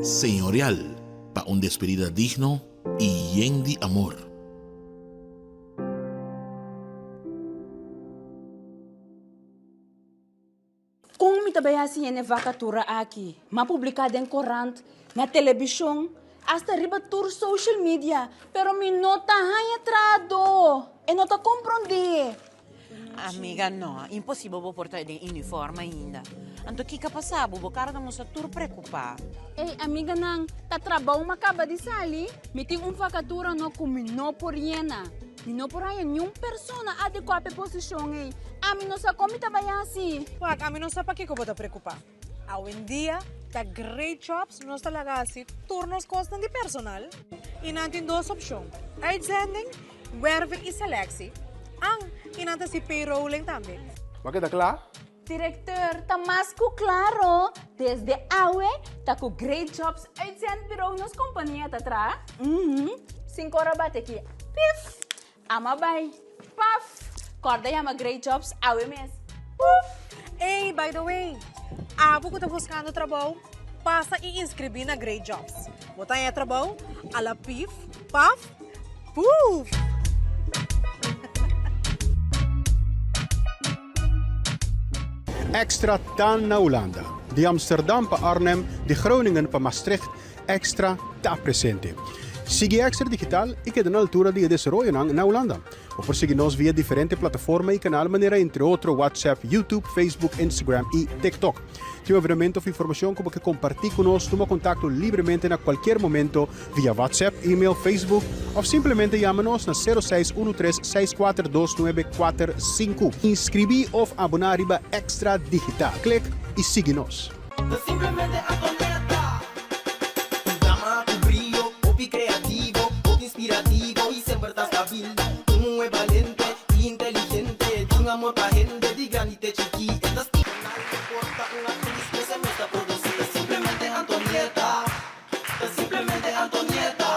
Señorial pa un despedida digno i yen di amor. bai hasi yene vakatura aki? M'a publiká den korant, na telebishon, asta riba tur social media, pero mi no ta haña trahadó. E no ta komprondé. Amiga, no, imposibel bo por ta den uniform ainda. Anto kiko a pasa bo? Bo kara ta mustra tur preokupá. Ey, amiganan, ta trabou m'a kaba di sali. Mi tin un vakatura no ku mi no por yena. Mi no por haña niun persona adekuá pa e posishon ei. Ami no sa kon mi ta bai hasi. Wak, ami no sa pakiko bo ta preokupá. Awendia ta Great Jobs nos ta laga hasi tur nos kosnan di personal i nan tin dos opshon, uitzending, werving i selectie, an i nan ta hasi payrolling tambe. Bo a keda kla? Directeur, ta mas ku klaro, desde awe ta ku Great Jobs Uitzendbureau nos kompania ta traha. Uhum, sin kora bate ki pif, ama bai, paf, kòrda yama Great Jobs awe mes, puf! Ey, by the way, abo ku ta buskando trabou, pasa i inskribí na Great Jobs. Bo ta haña trabou a la pif, paf, puf! Extra ta na Hulanda. Di Amsterdam pa Arnhem, di Groningen pa Maastricht, Extra ta presente. Sigui Extra Digital i keda na altura di e desaroyonan na Hulanda. Bo por sigui nos via diferente plataforma i kanal manera entre otro WhatsApp, YouTube, Facebook, Instagram i TikTok. Tin un evenemento of informacion cu bo ke comparti cu nos, tuma contacto libremente na cualkier momento via WhatsApp, email, Facebook of simplemente yama nos na sero seis uno tres seis kuater dos nuebe kuater sinku. Inscribi of abona riba Extra Digital. Click y sigui nos. Ta simplemente Antonetta. Un dama cu brio, hopi creativo, hopi inspirativo y semper ta stabil. Un muhe balente y inteligente, tin amor pa hende di grandi te chikí. E ta stima nan no por ta un actriz, mes e mes ta producí. Ta simplemente Antonieta, ta simplemente Antonieta,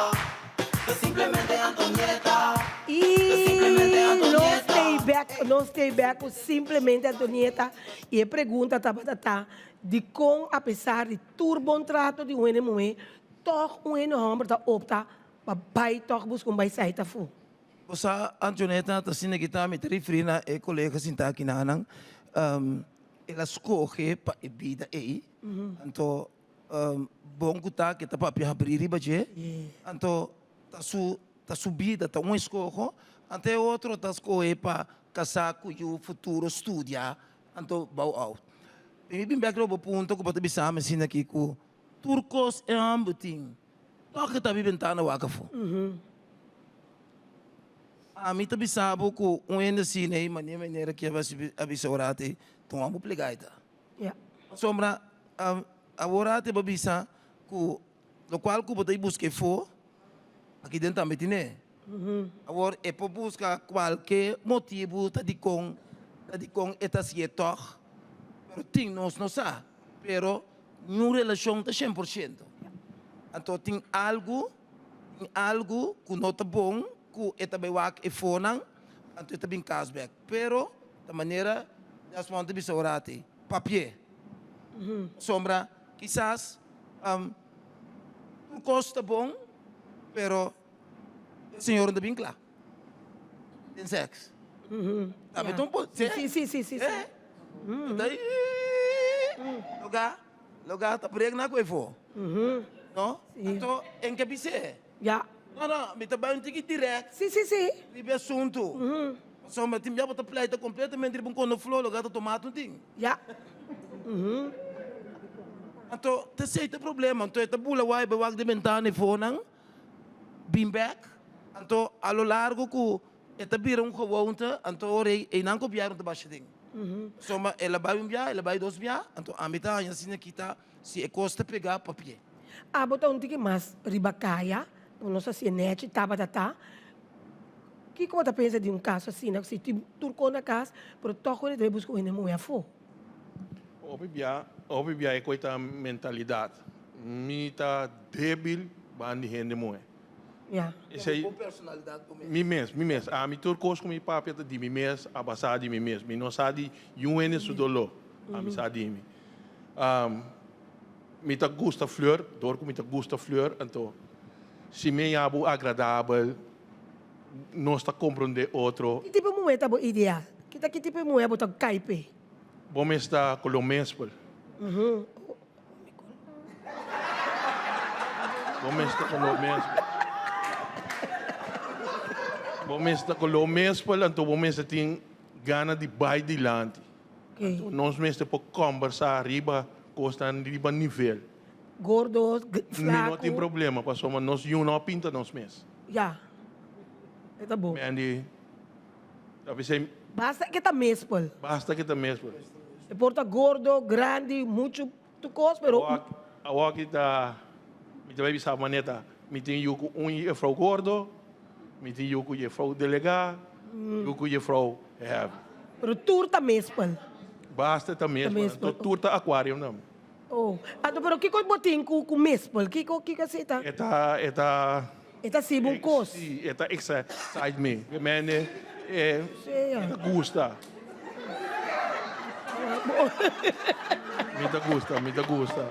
ta simplemente Antonieta, ta simplemente Y nos Antonieta. stay back, nos stay back cu simplemente Antonieta. Y e pregunta tabata ta, Dikon apesar di tur bon trato di un hende muhé, tòg un hende hòmber ta opta pa bai tòg buska un baisait afó? Bo sa, Antioneta, ta asina ki ta, mi ta referí na e kolega sintá aki nanan, el a skohe pa e bida ei, anto bon ku ta ke ta papia habrí riba dje, anto ta su ta su bida, ta un eskoho, anto e otro ta skohe pa kasá ku yu futuro studia Anto bou out. Mi bin bek riba bo punto ku bo ta bisa mi asina aki ku tur kos e hòmber tin, tòg e ta bibentá na wak afó. Ami ta bisa bo ku un hende asina ei manera manera ki a bisa ora ei ta un hòmber plegá ei ta. Pasobra awor ate bo bisa ku lokual ku bo ta buska efó aki den tambe tine. Awor e por buska kualke motibu ta dikon ta dikon e ta hasié tòg, pero tin nos no sa. Pero niun relashon ta shen por shento. Anto tin algu, tin algu ku no ta bon ku e ta bai wak e fonan, anto e ta bin kas bèk. Pero ta manera Desmond ta bisa ora ati, papié. Pasobra kisas tur kos ta bon, pero. E señor no ta bin kla den seks. Tambe ta un po. Sí, sí, sí, sí, sí. Eh? Ta Loga, loga ta pregna ku efo. No? Anto en ke bis'é. Ya. No, no, mi ta bai un tiki direct. Sí, sí, sí. Riba e asuntu. Pasobra tin bia bo ta pleita kompletamente riba un konoflor, loga ta tomato tin. Ya. Anto ta esei ta e problema. Anto e ta bula wai bai wak den bentana efonan. bin bek, anto a lo largo ku e ta bira un gewoonte, anto ora ei einan gobièrnu ta basha den. Pasobra el a bai un bia, el a bai dos bia, anto ami ta haña asina ki ta si e kos ta pegá papia. Abo ta un tiki mas riba kaya, bo no sa si e nèchi tabata ta. Kiko bo ta pensa di un kaso asina, si tin tur kos na kas, pero tòg ku e ta bai buska un hende muhé afó? Hopi bia, hopi bia e koe ta mentalidat. Mi ta debil ban di hende muhe. Ya. Esei, Bo personalidad bo mes. mi mes, mi mes. Ami tur kos ku mi papia ta di mi mes, a basá di mi mes. Mi no sa di yun hende su doló. Ami sa di mi. Mi ta gusta fleur, dor ku mi ta gusta fleur, anto si mi haña bo agradabel, nos ta komprondé otro. Ki tipo muhé ta bo ideal? Ki ta ki tipo muhé bo ta kai p'e? Bo mes ta koló mespel. Bo mester koló mes. Bo mester koló mespel, anto bo mester tin gana di bai dilanti. Anto nos mester por kòmbersá riba kosnan riba nivel. Gordo, flaku. Mi no tin problema pasobra nos yu no a pinta nos mes. Ya, e ta bon. Mandy ta bisa. Basta ke ta mespel. Basta ke ta mespel. E por ta gordo, grandi, muchu tur kos pero. Awor ta mi ta bai bisa manera mi tin yu ku un jefrou gordo, mi tin yu ku jefrou delegá, yu ku jefrou heavy. Pero tur ta mespel. Basta ta mespel. Anto tur ta aquarium tambe. Oh, anto pero kiko bo tin ku ku mespel? Kiko kiko esei ta? E ta e ta. E ta sibi un kos. Si, e ta excite mi. Ke mende e ta gusta. Mi ta gusta, mi ta gusta.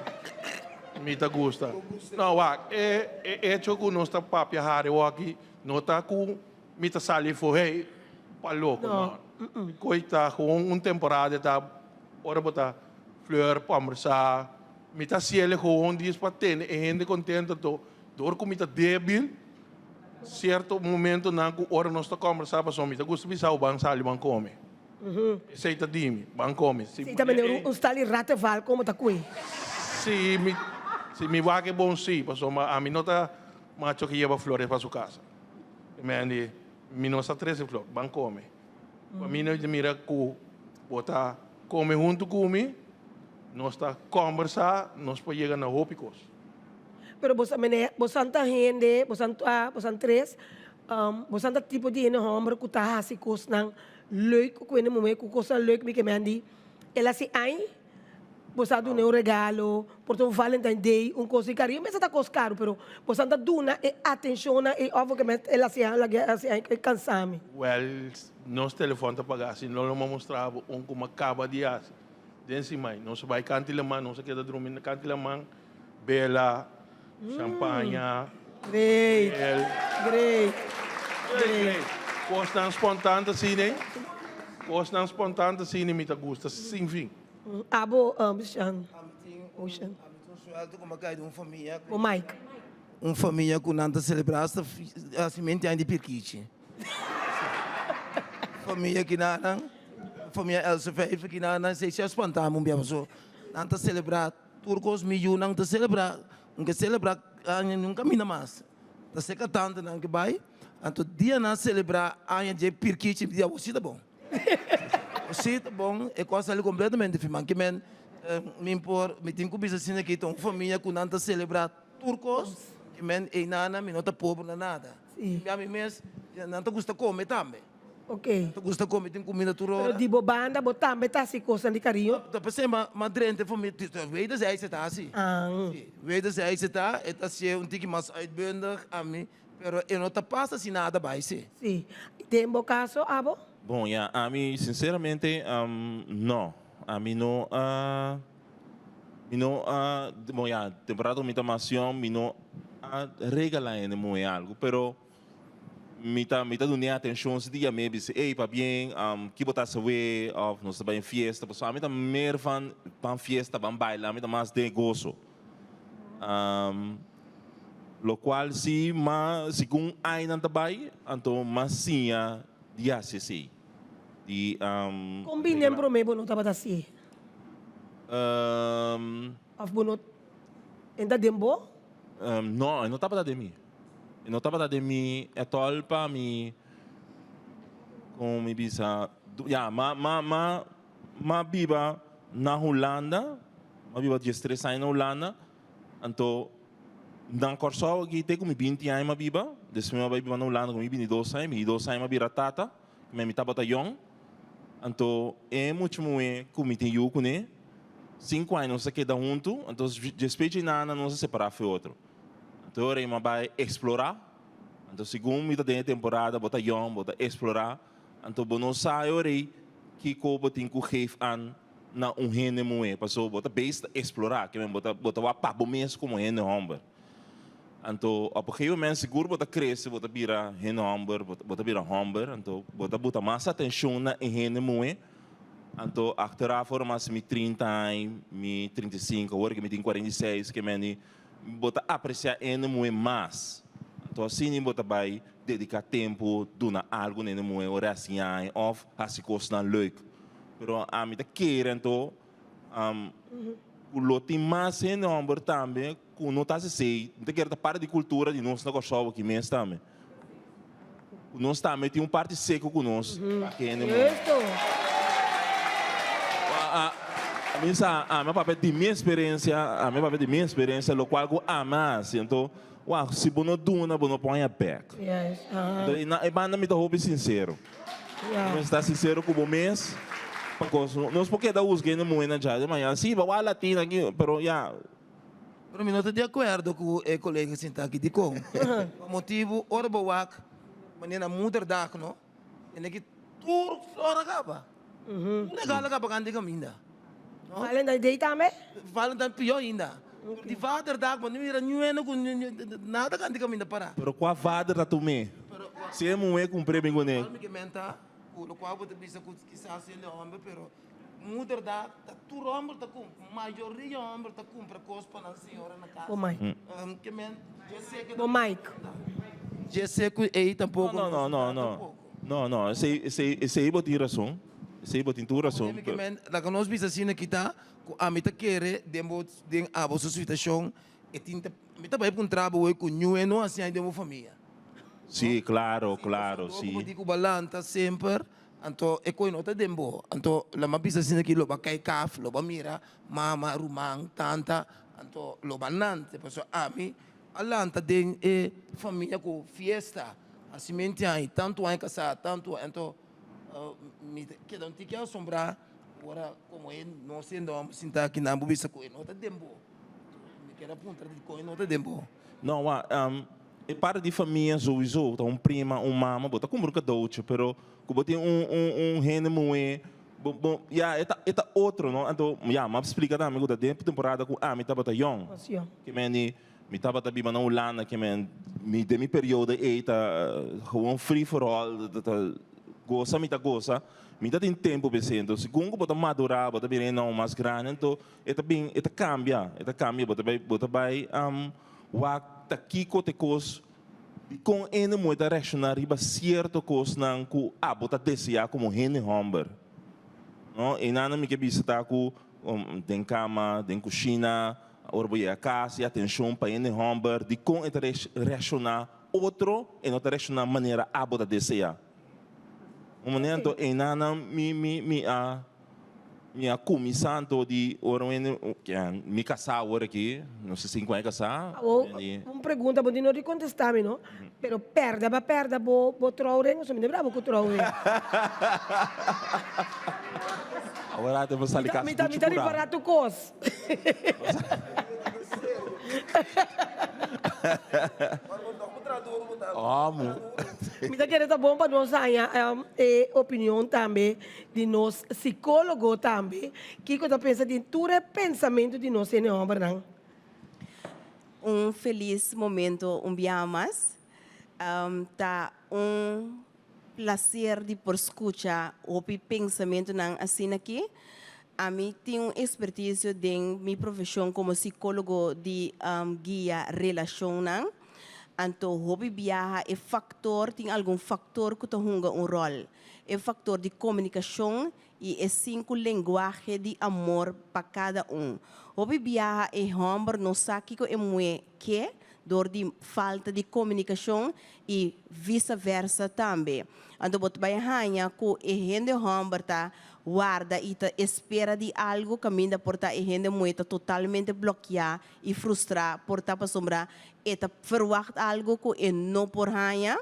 Mi ta gusta. No, wak, e e hecho ku nos ta papia hari awaki no ta ku mi ta sali for hey pa loko, no. Koi ta gewoon un temporada ta ora bo ta fleur pambersá, mi ta hasiel gewoon dies pa tene e hende kontento anto dor ku mi ta debil sierto momentonan ku ora nos ta kombersá pasobra mi ta gusta bisa bo ban sali ban kome esei ta di mi ban kome si ta mende un stal di ratteval komo ta kue. Si mi si mi wak e bon si pasobra ami no ta macho ke yeba flores pa su kasa mi mi no sa trese flor ban kome pa mi no mira ku bo ta Come huntu cu mi, nos ta combersa, nos por yega na hopi cos. Pero bo sa mene, bosan ta hende, bosan ta, bosan tres, bosan ta tipo di hende homber cu ta haci cosnan leuk cu hende muhe, cu cosnan leuk mi ke men di, el haci añ, bosan a duna un regalo, por ta un Valentine Day, un cos di cariño, mester ta cos caro, pero bosan ta duna e atencion na e of ke men el haci añ, el haci añ, e cansa mi. Well, Nos telefòn ta pagá, si no lo m'a mustra bo un ku m'a kaba di hasi den simai. Nos a bai kanti laman, nos a keda drumi na kanti laman, bela, shampaña, Great, miel. great, great. Kosnan spontan ta asina, eh? Kosnan spontan ta asina mi ta gusta sin fin. Abo, Shan, Ocean. Ami tin un suelto ku m'a kai di un famia. Bo mic. Un famia ku nan ta selebrá hasta hasimentu aña di pirkichi. Famia kinanan, famia Elsa Vijver kinanan, esei si a spanta mi un bia paso nan ta selebrá tur kos, mi yunan ta selebrá, un ke selebrá aña niun kaminda mas, ta seka tantenan ke bai, anto dia nan selebrá aña dje pirkichi mi di awor si ta bon, awor si ta bon, e kos sali kompletamente firman, ke men mi por mi tin ku bisa asina ki ta un famia ku nan ta selebrá tur kos, ke men einanan mi no ta pober na nada. Sí. Mi ami mes, nan ta gusta come tambe. Ok. Nan ta gusta come, tin comida tur ora. Pero di bo banda, bo tambe ta haci cosnan di cariño? Ta p'esei ma, ma drenta for mi, wederzijds e ta haci. Ah. Sí, wederzijds e ta, e ta hacié un tiki mas uitbundig ami, pero e no ta pasa si nada bai si. Sí. Den bo caso, abo? Bon, ya, ami sinceramente, no. Ami no a. Mi no a, bon ya, temporada ku mi ta mas yòn mi no a regalá hende muhé algu, pero mi ta mi ta dun'é atenshon si di yam'é bisa ey pabien ki bo ta hasi awe òf nos ta bai un fiesta pasobra ami ta mer van ban fiesta ban baila ami ta mas den goso. Lokual si ma segun ainan ta bai anto mas siña di hasi esei di Kon bini den promé bo no tabata hasié? Of bo no e ta den bo? No, e no tabata den mi. E no tabata den mi at all pa mi, kon mi bisa, ya, ma, ma, ma, ma biba na Hulanda, ma biba diestres aña na Hulanda, anto na Kòrsou aki te ku mi binti aña ma biba, despues mi a bai biba na Hulanda ku mi bintidos aña, bintidos aña mi a bira tata. Me mi tabata yòn, anto e mucha muhé ku mi tin yu kuné, sinku aña nos a keda huntu, anto despues dje nana nos a separá for otro. Anto e ora ei mi a bai eksplorá, anto segun mi ta den e temporada bo ta yòn, bo ta eksplorá, anto bo no sa e ora ei kiko bo tin ku geef an na un hende muhé, pasobra bo ta bezig ta eksplorá, ke men bo ta bo ta wak pa bo mes komo hende hòmber. Anto op un gegeven moment sigur bo ta crece, bo ta bira hende homber, bo ta bira homber, anto bo ta buta mas atencion na e hende muhe. Anto achteraf ora mas mi 30 aña, mi 35, awor ke mi tin 46 ke meni bo ta aprecia ene muhe mas. Anto asina bo ta bai dedica tempo duna algo na ene muhe ora e a siña aña of haci cosnan leuk. Pero ami ta kere anto cu lo tin mas hende homber tambe cu no ta haci esey. Mi ta kere ta parti di cultura di nos na Corsou aki mes tambe. Cu nos tambe tin un parti seco cu nos pa ke hende muhe. Mi sa, ami a papia di mi experiencia, ami a papia di mi experiencia locual cu ami a haci. Anto, wak, si bo no duna, bo no por haña bek. Anto, e banda mi ta hopi sincero. Bo mester ta sincero cu bo mes pa cos. Nos por keda huzga hende muhe na dja de mañana, si, bo wak latina aki, pero ya. Pero mi no ta di akuerdo ku e kolega sinta aki. Dikon? Pa motibu ora bo wak manera na moederdag no, tene ki tur flor a kaba. Tur regalo a kaba kanta di kaminda. Valentijn Day tambe? Valentijn pió ainda. Di vaderdag bo no mira niueno ku nada kanta di kaminda pará. Pero kua vader ta tum'é? Si e muhé kumpr'é bin kuné. Mi ke menta ku lokual bo ta bisa ku kisas hende hòmber pero. Moederdag ta tur homber ta cumpra, mayoria homber ta cumpra cos pa nan señora na casa. Bo mic. Ke men dje se ke Bo mic. Dje se cu ey tampoco No, no, no, no. No, no, esey, esey, esey bo tin razon. Esey bo tin tur razon. Ke men, laga nos bisa asina kita cu ami ta kere den bo, den abo su situacion, e tin ta, mi ta bay puntra bo hoy cu ñu e no haci aña den bo famia. Si, claro, claro, si. Bo di cu bo a lanta semper Anto e koe no ta den bo. Anto lo m'a bisa asina ki lo ba kai kaf, lo ba mira mama, ruman, tanta, anto lo ba nante. Pasobra ami a lanta den e famia ku fiesta, hasimenti aña, tantu aña kasá, tantu aña. Anto mi ta keda un tiki asombrá ora komo e no siendo homber sintá akinan bo bisa ku e no ta den bo. Mi keda puntra dikon e no ta den bo. No, wak, E parti di famia souiso ta un prima, un mama, bo ta kumpra un kadouchi, pero ku bo tin un un un hende muhé, bo bo ya e ta e ta otro no. Anto ya mi a splika tambe ku ta den temporada ku ami tabata yòn, ke men di mi tabata biba na Hulanda, ke men mi den mi periodo ei ta gewoon free for all, ta ta gosa mi ta gosa, mi ta tin tempu pa esei. Anto segun ku bo ta madurá bo ta bira hende mas grandi anto e ta bin e ta kambia, e ta kambia, bo ta bai bo ta bai. Wak ta kiko t'e kos di kon hende muhé ta reakshoná riba sierto kosnan ku abo ta deseá komo hende hòmber. No, einan mi ke bisa ta ku den kama, den kushina, ora bo yega kas e atenshon pa hende hòmber di kon e ta reakshoná otro, e no ta reakshoná manera abo ta deseá. Un manera anto einan mi mi mi a. Mi a cuminsa anto di ora un hende, mi casa awor aki, no si cinco aña casa. Awor, un pregunta, bo tin no di contesta mi no, pero perde ba perde bo bo trouwring o so mi ta brabo cu trouwring? Awor a bo sali casa Mi ta mi ta ripara tur cos. Amo. Mi ta kere ta bon pa nos haña e opinion tambe di nos psicologo tambe, kico ta pensa di tur e pensamento di nos hende hombernan. Un felis momento un biaha mas. Ta un placer di por scucha hopi pensamentonan asina aki. Ami tin un experticio den mi profesion como psicologo di guia relacionnan. Anto hopi biaha e factor, tin algun factor cu ta hunga un rol. E factor di comunicacion y e cinco lenguahe di amor pa cada un. Hopi biaha e homber no sa kico e muhe ke dor di falta di comunicacion y visa versa tambe. Anto bo ta bay haña cu e hende homber ta warda y ta espera di algo caminda por ta e hende muhe ta totalmente blokia y frustra por ta pasobra e ta verwacht algo cu e no por haña.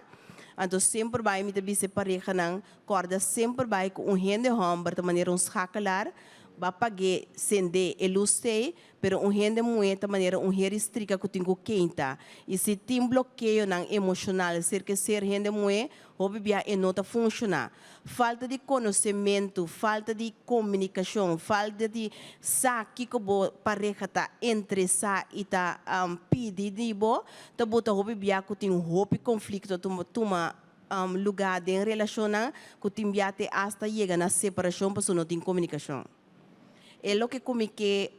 Anto semper bay mi ta bisa e parehanan Corda semper bai cu un hende homber ta manera un schakelaar, ba pag'é, sendé, e luz t'ei, pero un hende muhé ta manera un heri strika cu tin cu keinta. Y si tin blokeonan emocional cerca e ser hende muhé, hopi bia e no ta funciona. Falta di conocementu, falta di comunicacion, falta di sa kico bo pareha ta interesa y ta pidi di bo, ta buta hopi bia cu tin hopi conflicto tuma. lugá den relashonnan ku tin bia te asta yega na separashon pasobra no tin komunikashon. E loke ku mi ke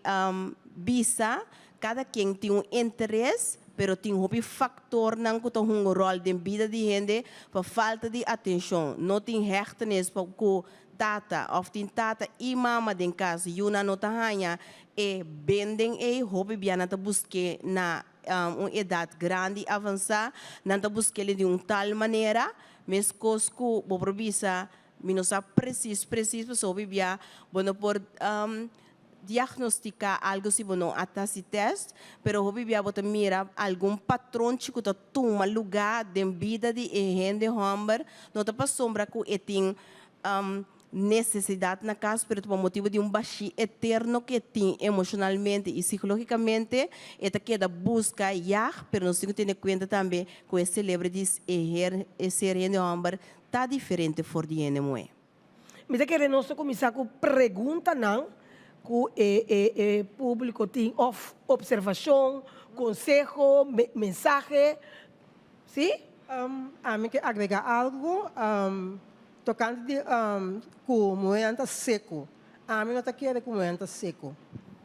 bisa, kada ken tin un interes, pero tin hopi faktornan ku ta hunga ròl den bida di hende pa falta di atenshon, no tin hechtenis pa ku tata òf tin tata i mama den kas, yunan no ta haña e benden ei, hopi bia nan ta busk'é na un edat grandi avansá, nan ta busk'é di un tal manera, meskos ku bo por bisa Mi no sa precies precies pasobra hopi bia bo no por diagnostica algo si bo no a ta haci test, pero hopi bia bo ta mira algun patronchi cu ta tuma luga den bida di e hende homber, no ta pasobra cu e tin necesidad na cas, pero ta pa motibo di un bashi eterno cu e tin emocionalmente y psicologicamente, e ta keda busca yag, pero nos tin cu tene cuenta tambe cu e celebro di e ser hende homber ta diferente for di hende muhé. Mi ta kere nos ta kuminsá ku preguntanan ku e e e públiko tin òf opservashon, konseho, mensahe. Sí? Ami ke agregá algu tokante di ku muhénan ta seku. Ami no ta kere ku muhénan ta seku,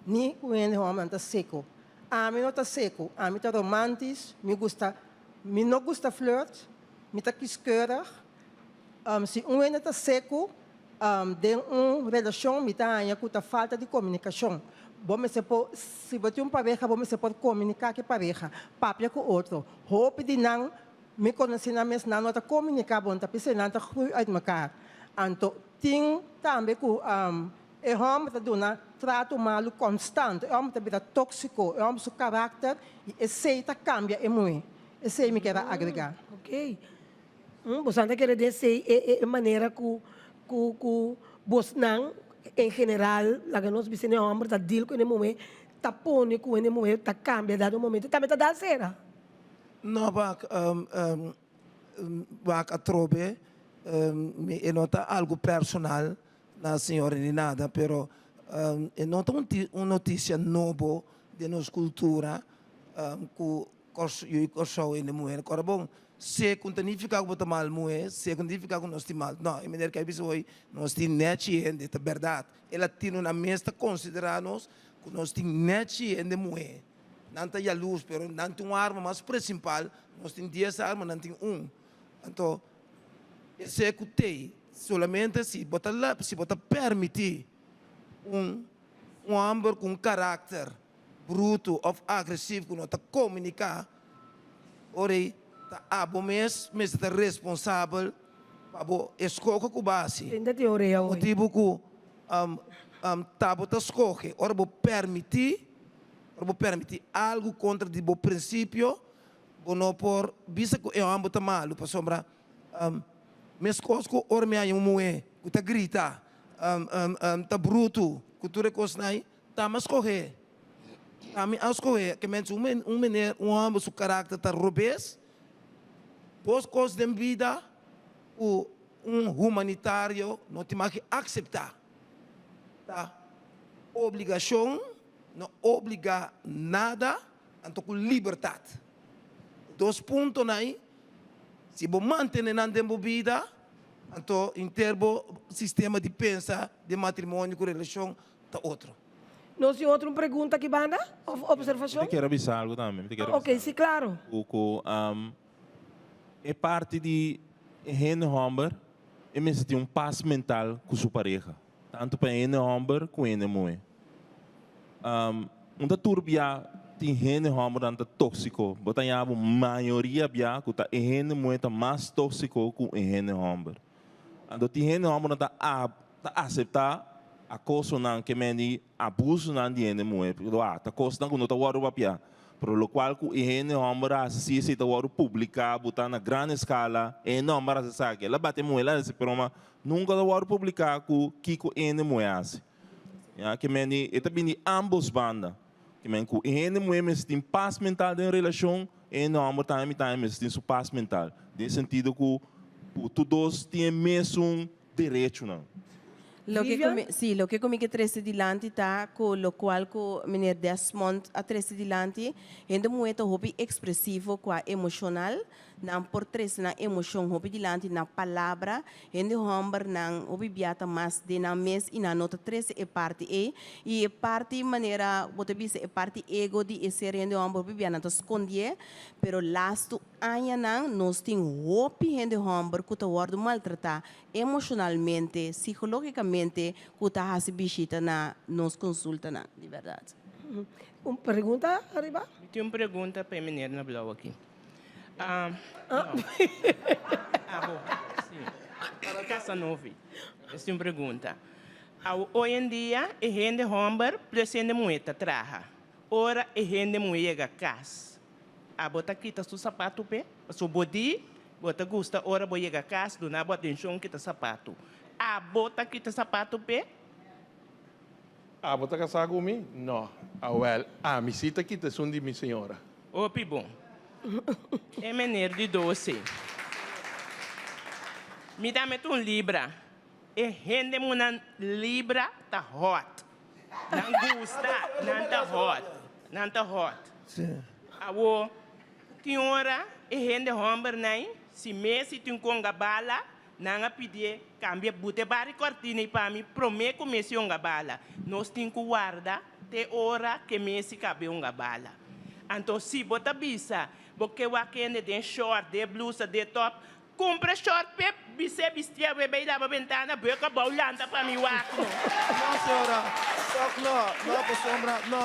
ni ku hende hòmbernan ta seku. Ami no ta seku, ami ta romantis, mi gusta, mi no gusta flirt, Mi ta kiskeurig. Si un hende ta seku den un relashon mi ta haña ku ta falta di komunikashon. Bo mester por, si bo tin un pareha bo mester por komuniká ku e pareha, papia ku otro. Hopi di nan mi konosé nan mes nan no ta komuniká bon ta p'esei nan ta groei uit mekaar. Anto tin tambe ku e hòmber ta duna trato malu konstant, e hòmber ta bira tóksiko, e hòmber su karakter i esei ta kambia e muhé. Esei mi kier a agregá. Ok. Bosan ta kere den esei e manera ku ku ku bosnan en general, laga nos bisa hende hòmber ta deal ku hende muhé, ta pone ku hende muhé ta kambia dado momento, tambe ta dal sera? No, wak, wak atrobe, mi e no ta algu personal na señora ni nada, pero e no ta un notisia nobo den nos kultura ku Yu di Kòrsou hende muhé. Kòrda bon, seku no ta nifiká ku bo ta mal muhé, seku no ta nifiká ku nos tin mal. No, e manera ku a bisa hoy, nos tin nèchi hende, ta bèrdat. E latinonan mes ta konsiderá nos ku nos tin nèchi hende muhé. Nan ta yalurs, pero nan tin un arma mas presimpal, nos tin dies arma, nan tin un. Anto, e seku t'ei solamente si bo ta si bo ta pèrmití un un hòmber ku un karakter brutu òf agresiv ku no ta komuniká, ora ei ta abo mes mester ta responsabel pa bo eskoho ku bo a hasi. Tenta tin orea hoy. Motibu ku ta bo ta skohe. Ora bo pèrmití, ora bo pèrmití algu kontra di bo prinsipio, bo no por bisa ku e hòmber ta malu pasobra meskos ku ora mi haña un muhé ku ta grita, ta brutu ku tur e kosnan ei, Ta mi a skohe. Ta mi a skohe. Ke men si un meneer, un hòmber su karakter ta robes, dos kos den bida ku un humanitario no tin mag akseptá. Ta obligashon, no obligá nada, anto ku libertat. Dos puntonan ei, si bo mantene nan den bo bida, anto henter bo sistema di pensa den matrimonio ku relashon ta otro. Nos tin otro un pregunta aki banda of observacion? Mi ta kier a bisa algo tambe. Mi ta kier a bisa Ok, si claro. Cu cu e parti di e hende homber e mester tin un pas mental cu su pareha. Tanto pa e hende homber cu e hende muhe. Un ta tur bia tin hende hombernan ta toxico. Bo ta yama mayoria bia cu ta e hende muhe ta mas toxico cu e hende homber. Anto tin hende hombernan ta ta aseptá akosonan ke men di abusonan di hende muhé. Wak, ta kosnan ku no ta wòrdu papiá. Pero lokual ku e hende hòmber a hasi si esei ta wòrdu publiká, botá na gran eskala, e hende hòmber a hasi esaki, el a bati e muhé, el a hasi, pero ma nunka ta wòrdu publiká ku kiko e hende muhé a hasi. Ya, ke men di e ta bini di ámbos banda. Ke men ku e hende muhé mester tin pas mental den relashon, e hende hòmber tambe mi tambe mester tin su pas mental. Den sentido ku ku tur dos tin e mesun derechonan. Loke ku mi, sí, loke ku mi ke trese dilanti ta ku lokual ku meneer Desmond a trese dilanti, hende muhé ta hopi ekspresivo kua emoshonal. Nan por trese nan emoshon hopi dilanti na palabra. Hende hòmbernan hopi bia ta mas den nan mes i nan no ta trese e parti ei. I e parti manera bo ta bisa e parti ego di e ser hende hòmber hopi bia nan ta skondié. Pero lastu añanan nos tin hopi hende hòmber ku ta wòrdu maltratá emoshonalmente, sikológikamente ku ta hasi bishita na nos konsultanan, di bèrdat. Un pregunta ariba? Mi tin un pregunta pa e meneer na blauw aki. Ah, no. Abo, si. Casanovi. Es tin un pregunta. Awo hoy en dia e hende homber plus hende muhe ta traha. Ora e hende muhe yega cas, abo ta kita su sapatu p'e? Pasobra bo di bo ta gusta ora bo yega cas duna bo atencion kita sapatu. Abo ta kita sapatu p'e? Abo ta casá cu mi? No. Awel, ami si ta kita esun di mi señora. Hopi bon. E meneer di doce. Mi ta met un libra. E hende munan libra ta hot. Nan gusta, nan ta hot. Nan ta hot. Awo, tin ora e hende hombernan si mes tin conga bala, Nan a pidié, Kambia bute bari kòrtina i pa mi promé ku Messi honga bala. Nos tin ku warda te ora ke Messi kabe honga bala. Anto si bo ta bisa bo ke wak hende den short, den blusa, den top, kumpra short p'e bis'é bistié awe bai laba bentana bek abou lanta pa mi wak no. No señora, tok no, no pasobra no,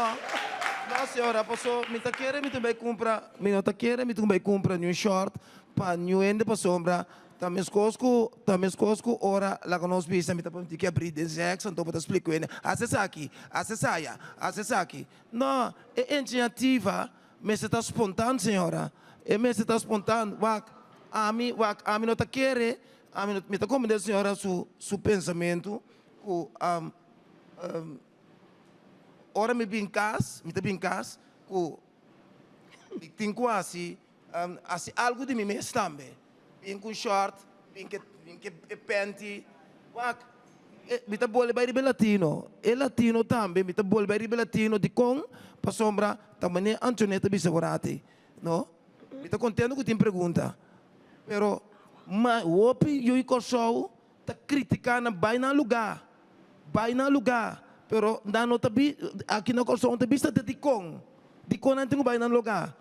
no señora paso mi ta kere mi tin bai kumpra, mi no ta kere mi tin bai kumpra niun short pa niun hende pasobra Ta meskos ku, ta meskos ku ora laga nos bisa mi ta permití ki abrí den sèks, anto bo ta splika ku hende, hasi esaki, hasi esaya, hasi esaki. No, e inisiativa mester ta spontan, señora. E mester ta spontan. Wak, ami, wak, ami no ta kere, ami no, mi ta komprendé señora su, su pensamentu ku ora mi bin kas, mi ta bin kas ku mi tin ku hasi Hasi algu di mi mes tambe. Bin ku short, bin ke bin ke e panty. Wak, e mi ta bolbe bai riba e latino. E latino tambe, mi ta bolbe bai riba e latino. Dikon? Pasobra ta manera Antoinette ta bisa orati, no? Mi ta kontento ku tin pregunta. Pero ma hopi yu di Kòrsou ta kritiká nan bai nan lugá, bai nan lugá. Pero nan no ta bi, aki na Kòrsou no ta bisa ta dikon. Dikon nan tin ku bai nan lugá?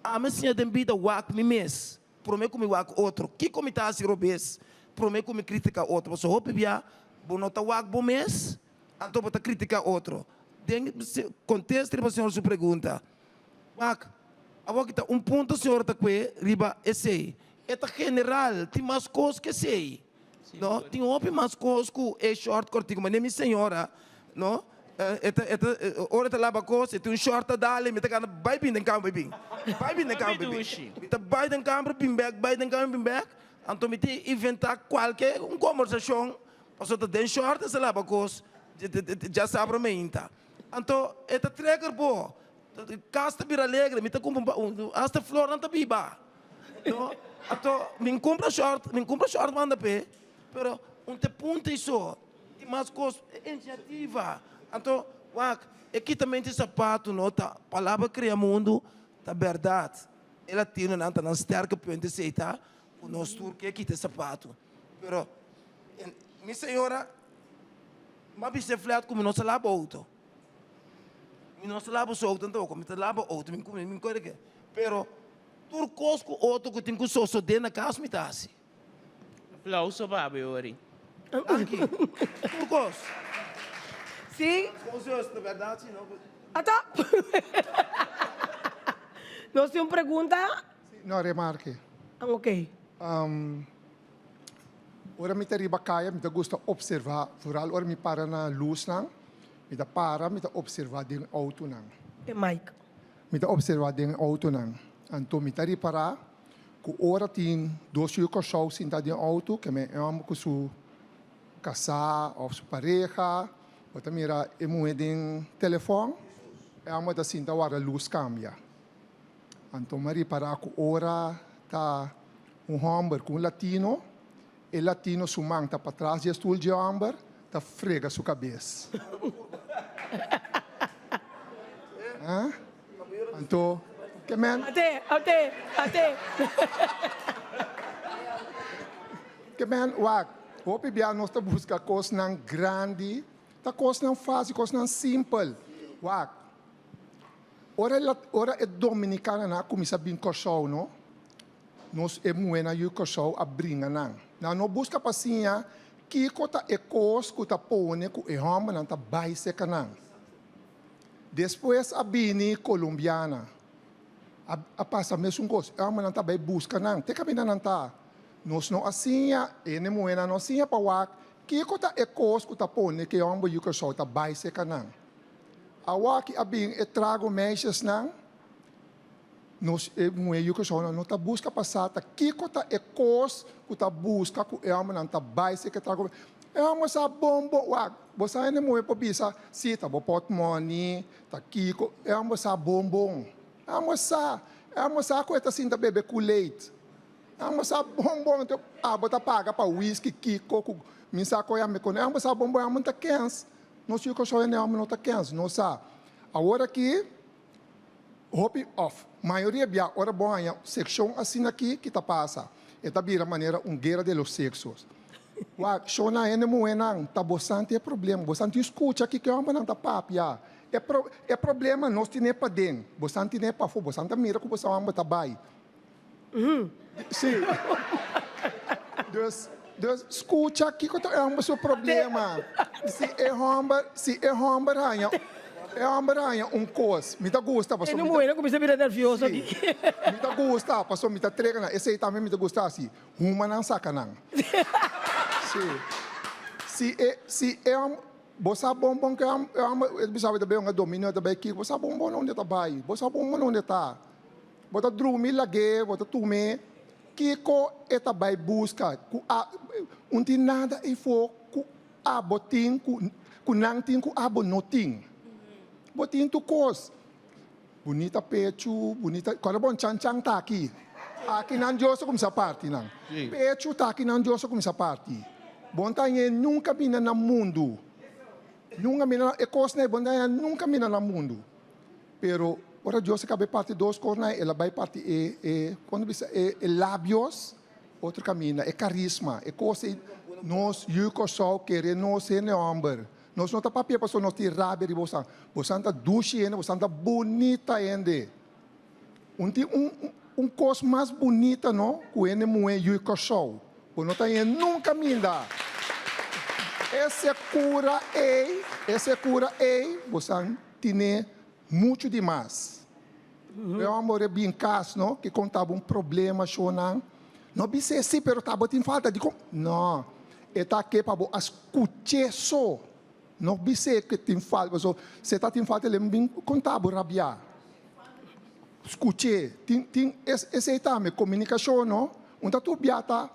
Ami siña den bida wak mi mes prome ku mi wak otro. Kiko mi ta hasi robes prome ku mi kritika otro? Pasobra hopi bia bo no ta wak bo mes, anto bo ta kritika otro. Den kontesta riba señor su pregunta, wak, awor ki ta un punto señor ta kue riba esei. E ta general, tin mas kos ku esei. No, tin hopi mas kos ku e short kortiku. Manera mi señora, no, e ta, e ta, ora e ta laba kos, e tin un short ta dal, mi ta gana bai bin den kamber bin. Bai bin den kamber bin. Mi ta bai den kamber bin bek, bai den kamber bin bek. Anto mi tin inventá kualke un kombersashon, pasobra ta den short e sa laba kos, djasabra meinta. Anto e ta trigger bo. Kas ta bira alegre, mi ta kumpra un, hasta flornan ta biba. No, anto mi n kumpra short, mi n kumpra short manda p'e, pero un te punta i so, tin mas kos, e inisiativa. Anto, wak, e kitamento di sapatu no ta palabra krea mundu, ta bèrdat. E latinonan ta nan sterke punto esei ta ku nos tur ke kita e sapatu. Pero, mi señora, m'a bisa e flat ku mi no sa laba outo. Mi no sa laba su outo tampoco, mi ta laba outo, mi mi mi kore ke. Pero tur kos ku otro ku tin ku sosodé na kas mi ta hasi. Aplauso pa bo Yori. Danki. Tur kos. Si. Kon zus, ta bèrdat si no. Ata. Nos tin un pregunta. No, remarke. Ok. Ora mi ta riba kaya mi ta gusta opservá, vooral ora mi para na lusnan, mi ta para mi ta opservá den outonan. E mic. Mi ta opservá den outonan. Anto mi ta ripará ku ora tin dos yu Kòrsou sinta den outo, ke men e hòmber ku su kasá òf su pareha, bo ta mira e muhé den telefòn, e hòmber ta sinta warda lus kambia. Anto mi a ripará ku ora ta un hòmber ku un latino, e latino su man ta patras di e stul dje hòmber, ta frega su kabes. Anto. Ke men. Ate, ate, ate. Ke men, wak, hopi bia nos ta buska kosnan grandi, ta kosnan fásil, kosnan simpel. Wak, ora e ora e dominikanonan a kuminsá bin Kòrsou no, nos e muhénan yu Kòrsou a bringa nan. Nan no buska pa siña kiko ta e kos ku ta pone ku e hòmbernan ta bai serka nan. Despues a bini Colombiana. A a pasa mesun kos. E hòmbernan ta bai buska nan. Te kaminda nan ta. Nos no a siña, hende muhénan no a siña pa wak kiko ta e kos ku ta pone ku e hòmber yu Kòrsou ta bai serka nan. Awaki a bin e trago meisjesnan. Nos e muhé yu Kòrsounan no ta buska pa sa ta kiko ta e kos ku ta buska ku e hòmbernan ta bai serka e trago. E hòmber sa bon bon wak bo sa hende muhé por bisa si ta bo pòtmòni ta kiko e hòmber sa bon bon e hòmber sa e hòmber sa ku e ta sinta bebe kool-aid e hòmber sa bon bon anto abo ta paga pa whisky kiko ku mi sa koe ami kono e hòmber sa bon bon e hòmber no ta kens nos yu Kòrsou hende hòmber no ta kens nos sa awor aki. Hopi òf mayoria bia ora bo haña sekshon asina aki ki ta pasa? E ta bira manera un guera de los sexos. Wak, shownan hende muhénan ta bosan tin e problema, bosan tin skucha kiko e hòmbernan ta papia. E pro e problema nos tine paden, bosan tine pafó, bosan ta mira ku bosan hòmber ta bai. Sí. Dus, dus skucha kiko ta e hòmber su problema. Si e hòmber, si e hòmber haña, e hòmber haña un kos, mi ta gusta pasobra mi ta. E muhé kuminsá bira nervioso aki. Sí. Mi ta gusta pasobra mi ta trega nan. Esei tambe mi ta gusta hasi. Huma nan saka nan. Sí. Si e, si e hòmber, bo sa bon bon ku e hòmber, e bisa bo e ta bai hunga dominó, e ta bai kiko, bo sa bon bon unda e ta bai, bo sa bon bon unda e ta. Bo ta drumi lag'é, bo ta tum'é. Kiko e ta bai buska? Ku a un tin nada eifó ku abo tin ku ku nan tin ku abo no tin. Bo tin tur kos. Bunita pechu, bunita, kòrda bon chan chan ta aki. Aki nan Dios a kuminsá parti nan. Pechu ta aki nan Dios a kuminsá parti. Bon ta hañ'é nunka bini na mundu. Nunka bini na e kosnan ei bon ta haña nunka bini na mundu. Pero ora Dios a caba e parti dos cosnan, el a bay parti e, e, con ta bisa, e, e labios, otro camina, e carisma, e cos ey, nos yu Corsou kere nos hende homber. Nos no ta papia pasobra nos tin rabia riba bosan. Bosan ta dushi hende, bosan ta bunita hende. Un tin un, un cos mas bunita no cu hende muhe yu Corsou. Bo no ta haña nunca minda. E secura ey, e secura ey, bosan Tine muchu di mas. E homber e bin cas no ki contaba un problema shonan no bis'é si pero ta bo tin falta di con no e ta ke pa bo a scuch'é so no bis'é ke tin falta paso si e ta tin falta el bin conta bo rabia scuch'é tin tin esey tambe comunicacion no un ta tur bia ta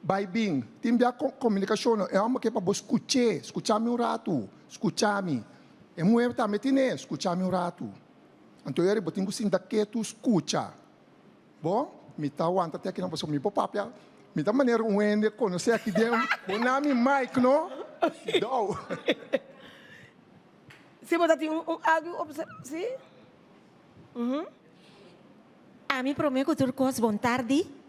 Bai bin, tin bia komunikashon no, e hòmber ke pa bo skuch'é, skucha mi un ratu, skucha mi. E muhé tambe tin'é, skucha mi un ratu. Anto yori bo tin ku sinta ketu skucha. Bo, mi ta wanta te akinan pasobra mi por papia, mi ta manera un hende konosé aki den, bo na mi mic no, dou. Si bo ta tin un algu observa, si? Ami prome ku tur kos bon tardi.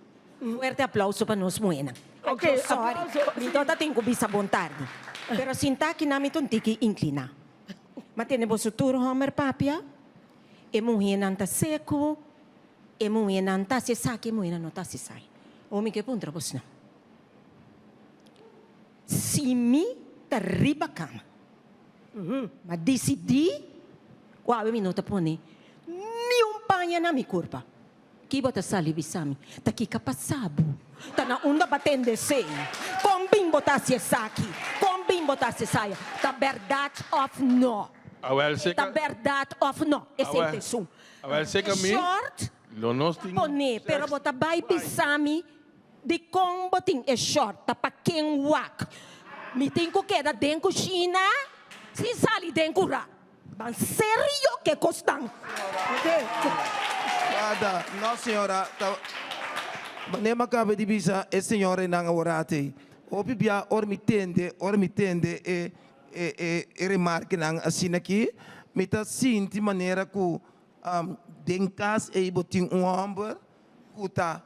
Fuerte aplauso pa nos muhénan. Ok, Sorry, aplauso. mi no ta tin ku bisa bon tardi. Pero sinta akinan mi ta un tiki inkliná. Ma tene boso tur hòmber papia, e muhénan ta seku, e muhénan ta hasi esaki, e muhénan no ta hasi esai. Awor mi ke puntra bosnan, si mi ta riba kama, Ma disidí ku awe mi no ta pone niun paña na mi kurpa. Ki bo ta sali bisa mi? Ta kiko a pasa bo? Ta na unda bo a tende esei? Kon bin bo ta hasi esaki? Kon bin bo ta hasi esaya? Ta bèrdat òf no? Awel Ta seka bèrdat òf no? Esei Awel ta esun. awel seka mi Short lo nos tin pone, pero bo ta bai bisa mi Dikon bo tin e short ta pa ken wak? Mi tin ku keda den kushina sin sali den kura. Ban serio ke kosnan. Guarda, no señora, ta manera mi a caba di bisa e señoranan awor ate. Hopi bia ora mi tende, ora mi tende e e e remarkenan asina aki, mi ta sinti manera cu. Den kas ei bo tin un hòmber ku ta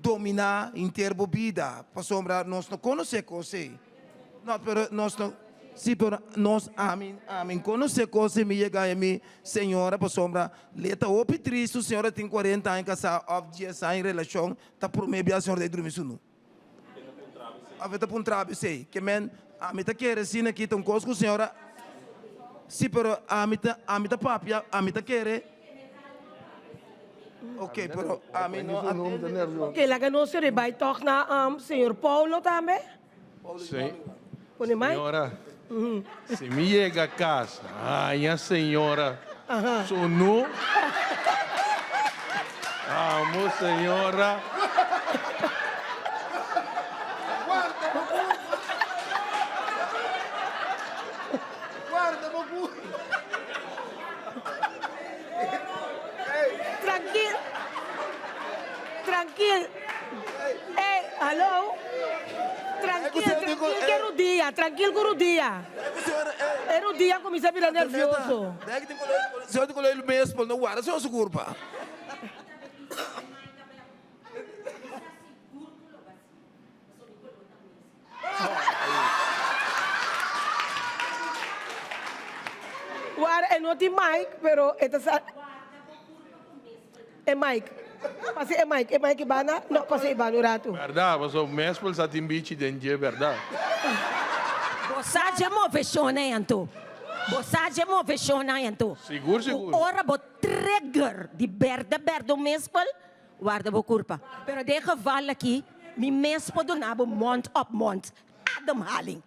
dominá henter bo bida, pasobra nos no konosé kos ei. No, pero nos no, sí, pero nos, ami, ami konosé kos ei, mi yega e mi señora, pasobra le ta hopi tristu, señora tin kuarenta aña kasá òf dies aña relashon, ta promé bia señora ta drumi sunú. Of e ta puntra esei? Ke men, ami ta kere asina aki ta un kos ku señora. Sí, pero ami ta, ami ta papia, ami ta kere. Ok, pero ami no a tende. Ok, laga nos yori bai tòg na señor Paulo tambe. Sí. Pone mic. Señora, si mi yega kas, haña señora sunu. Amo señora. Trankil. Trankil. Ey, hallo. Trankil, trankil ke rudia, trankil ku rudia. E rudia kuminsá bira nervioso. Señor di Colegio mes por no guarda señor su curpa. Guarda, e no tin mic, pero e ta sa. E mic. Pasa e mic, e mic banda? No, pasa e banda un ratu. Berdad, pasobra mespel sa tin bichi den dje, berdad. Bo sa dje moveshon ei anto. Bo sa dje moveshon ei anto. Sigur, sigur. Ku ora bo trigger di berde berde un mespel, warda bo kurpa. Pero den geval aki, mi mes por duna bo mond op mond ademhaling.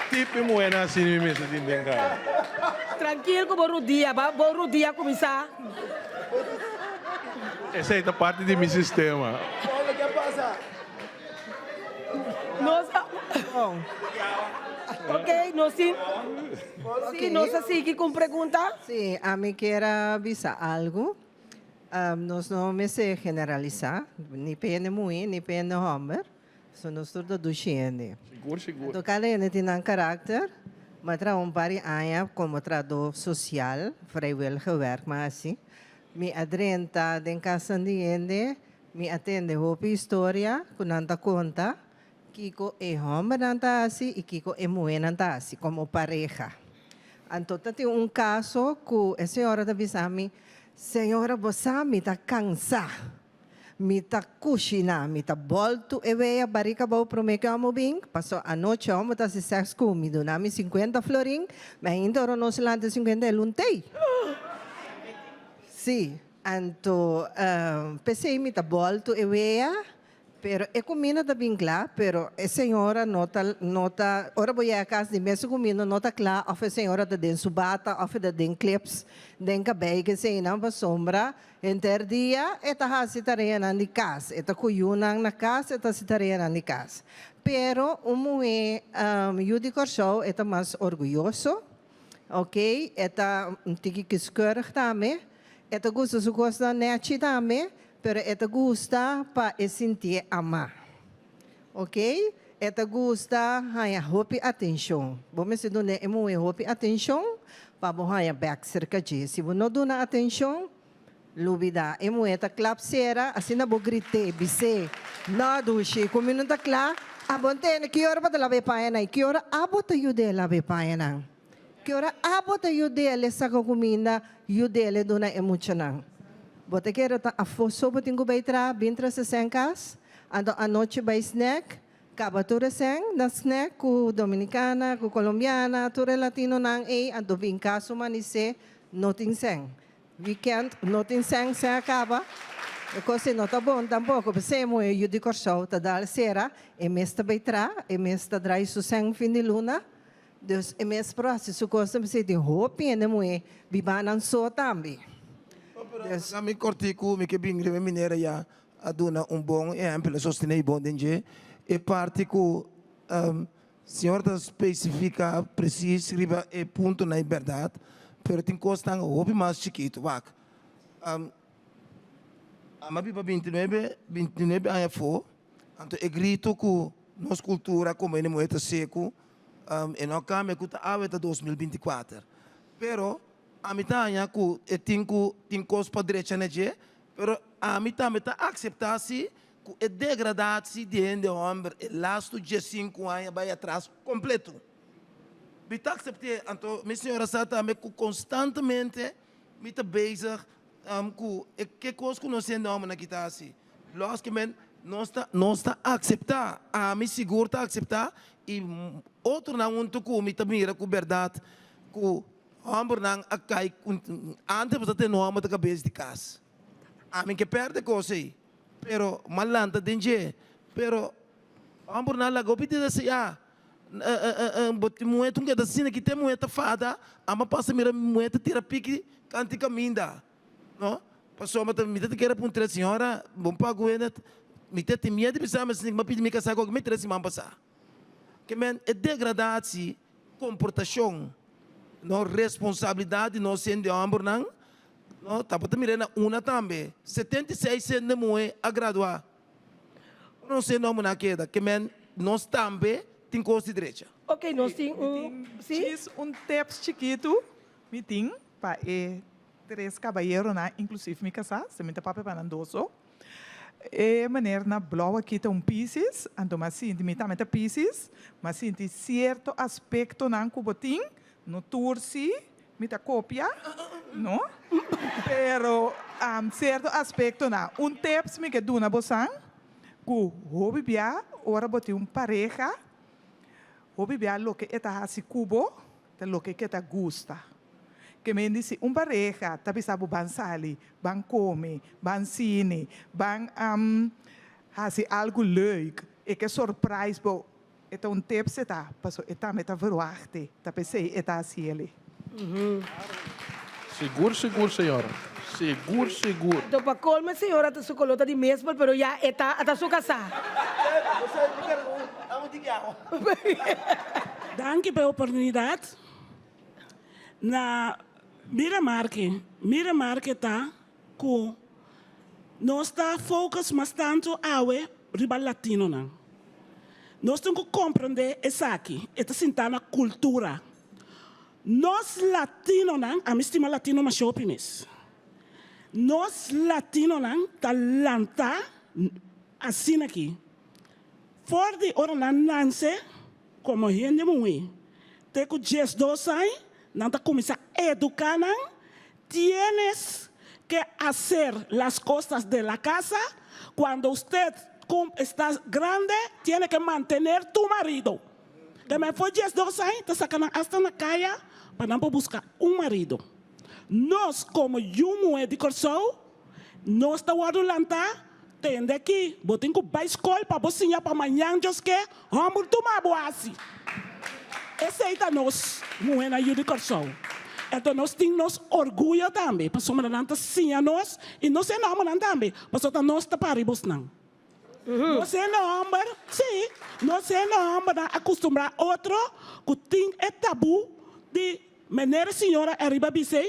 Tipi muhénan asina mi mester tin den kara. Trankil ku bo rudia, ba bo rudia kuminsá. Esei ta parti di mi sistema. Paula ke pasa? Nos a Ok, nos tin Si, nos a sigui ku un pregunta. Si, ami kier a bisa algu. Nos no mester generalisá, ni pa hende muhé ni pa hende hòmber, so nos tur ta dushi hende. Sigur, sigur. Anto kada hende tin nan karakter. Mi a traha un par di aña komo trahadó sosial, vrijwillige werk mi a hasi. Mi a drenta den kasnan di hende, mi a tende hopi historia ku nan ta konta kiko e hòmbernan ta hasi i kiko e muhénan ta hasi komo pareha. Anto ta tin un kaso ku e señora ta bisa mi, Señora bo sa mi ta cansa, mi ta cushina, mi ta boltu e wea barica abou prome cu amo bin, paso anochi amo ta haci sex cu mi, duna mi cincuenta florin, mi ainda ora nos lanta cincuenta e luntey. Si, anto pesey mi ta boltu e wea Pero e cuminda ta bin cla, pero e señora no ta, no ta, ora bo yega cas di mes su cuminda no ta cla of e señora ta den su bata of e ta den clips den cabey keseynan pasobra henter dia e ta haci tareanan di cas, e ta cu yunan na cas e ta haci tareanan di cas. Pero un muhe yu di Corsou e ta mas orguyoso, ok, e ta un tiki kieskeurig tambe, E ta gusta su kosnan nechi tambe, pero e ta gusta pa e sintié amá. Ok? E ta gusta haña hopi atenshon. Bo mester duna e muhé hopi atenshon pa bo haña bèk serka dje. Si bo no duna atenshon, lubidá. E muhé ta klap sera, asina bo grit'é, bis'é, No, dushi, ku mi no ta kla. Abo ntende ki ora bo ta laba e pañanan i ki ora abo ta yud'é laba e pañanan. Ki ora abo ta yud'el saka kuminda, yud'el duna e muchanan. Bo ta kere ta afó so bo tin ku bai traha, bin trese sèn kas, anto anochi bai snèk, kaba tur e sèn na snèk ku dominikana, ku kolombiana, tur e latinonan ei, anto bin kas su manisé no tin sèn. Wikènt no tin sèn, sèn a kaba. E kos ei no ta bon tampoko, p'esei e muhé yu di Kòrsou ta dal sera, e mes ta bai traha, e mes ta drai su sèn fin di luna. Dus e mes por hasi su kosnan p'esei tin hopi hende muhé bibá nan so tambe. Dus. Mi kortiku mi ke bin riba e minera ya a duna un bon ehèmpel a sostené i bon den dje e parti ku señor ta spesifiká presis riba e puntonan i bèrdat pero tin kosnan hopi mas chikitu wak ami a biba bintinuebe bintinuebe aña afó anto e grito ku nos kultura komo hende muhé ta seku e no a kambia ku ta awe ta 2024 pero. Ami ta haña ku e tin ku tin kos pa drecha na dje, pero ami tambe ta akseptá si ku e degradatie di hende hòmber e lastu diesinku aña bai atras kompleto. Mi ta aksept'é, anto mi señora sa tambe ku konstantemente mi ta bezig ku e ke kos ku nos hende hòmbernan kita hasi. Lòs ke men nos ta nos ta akseptá, ami sigur ta akseptá i otronan huntu ku mi ta mira ku bèrdat ku hòmbernan a kai antes bo ta tene hòmber ta kabes di kas. Ami ke pèrdè kos ei, pero m'a lanta den dje, pero hòmbernan laga hopi di deseá. Bo tin muhé tun keda asina ki te muhé ta fada, ama pasa mira muhé ta tira piki kanti kaminda, no? Pasobra ta mi ta kere puntra señora bon pagu hende mi ta tin miedu di bisa mi asina mi a pidi mi kasá ku mi tres siman pasá. Ke men e degradatie komportashon no responsabilidat di nos hende hòmbernan no tabata mira na una tambe 76 hende muhé a gradua. Nos e nomber nan a keda, ke men nos tambe tin kos di drecha. Ok, nos tin un, si? Djis un tips chikitu mi tin pa e tres kabayeronan, inklusief mi kasá, si mi ta papia pa nan dos so. E meneer na blou aki ta un Pisces, anto mi a sinti, mi tambe ta Pisces, mi a sinti sierto aspektonan ku bo tin, no tur si, Mi ta copia, no? Pero cierto aspectonan. Un tips mi ke duna bosan, cu hopi bia ora bo tin un pareha, hopi bia loke e ta haci cu bo ta loke ke ta gusta. Ke men di si un pareha ta bisa bo ban sali, ban come, ban cine, ban haci algo leuk, e ke surprise bo, E ta un tips e ta, paso e tambe ta verwachtte, ta p'esei e ta haci el'e. Sigur sigur señora, sigur sigur. Anto pa colmo e señora ta su color ta di mesbol pero ya e ta ta su casá. Danki pa e oportunidad. Na mi remarke, mi remarke ta ku nos ta focus mas tantu awe riba latinonan. Nos tin ku komprendé esaki, e ta sintá na kultura. Nos latinonan, ami stima latino masha hopi mes, nos latinonan ta lantá asina aki. For di ora nan nanse komo hende muhé te ku diesdos aña nan ta kuminsá eduká nan Tienes que hacer las cosas de la casa, cuando usted está grande tiene que mantener tu marido. Te men for 12 aña ta saca nan hasta na caya pa nan por busca un marido. Nos como yu muhe di Corsou nos ta wordo lanta tende aki bo tin cu bay scol pa bo siña pa mañan Dios ke homber tuma bo haci. Esey ta nos muhenan yu di Corsou. Enton nos tin nos orguyo tambe pasobra nan ta siña nos y nos hende hombernan tambe pasobra ta nos ta pari bosnan. Nos hende homber, si, nos hende hombernan a custumbra otro cu tin e tabu di Meneer y señora ariba bisey,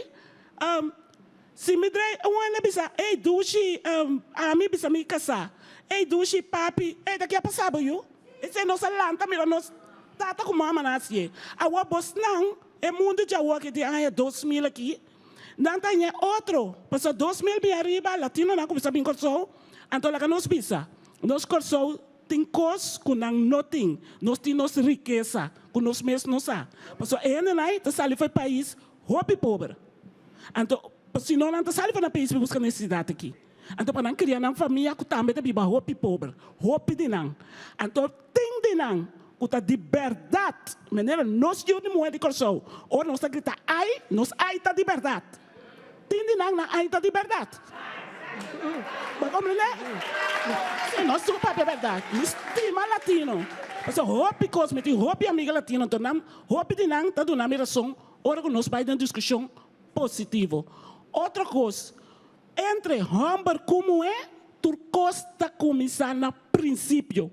si mi drei un hende bisa, ey dushi, ami bisa mi casá, ey dushi papi, ey ta kia pasa bo yu? Esey nos a lanta mira nos tata cu mama nan hacié. Awor bosnan, e mundo djawo aki di aña 2000 aki, nan ta haña otro, pasobra 2000 bin ariba, latinonan cuminsa bin Corsou, anto laga nos bisa, nos Corsou Tin kos ku nan no tin. Nos tin nos rikesa ku nos mes no sa. Pasobra e hendenan ei ta sali for e pais hopi pober. Anto, si no nan ta sali for nan pais pa buska nesesidat aki. Anto pa nan kria nan famia ku tambe ta biba hopi pober. Hopi di nan. Anto tin di nan ku ta di bèrdat, manera nos yu di muhé di Kòrsou, ora nos ta grita ai, nos ai ta di bèrdat. Tin di nan nan ai ta di bèrdat. Bo komprendé? Si, nos tur papia bèrdat. Mi stima latino. Pasobra hopi kos, mi tin hopi amiga latino, anto nan, hopi di nan ta duna mi rason ora ku nos bai den diskushon positivo. Otro kos, entre hòmber ku muhé, tur kos ta kuminsá na prinsipio.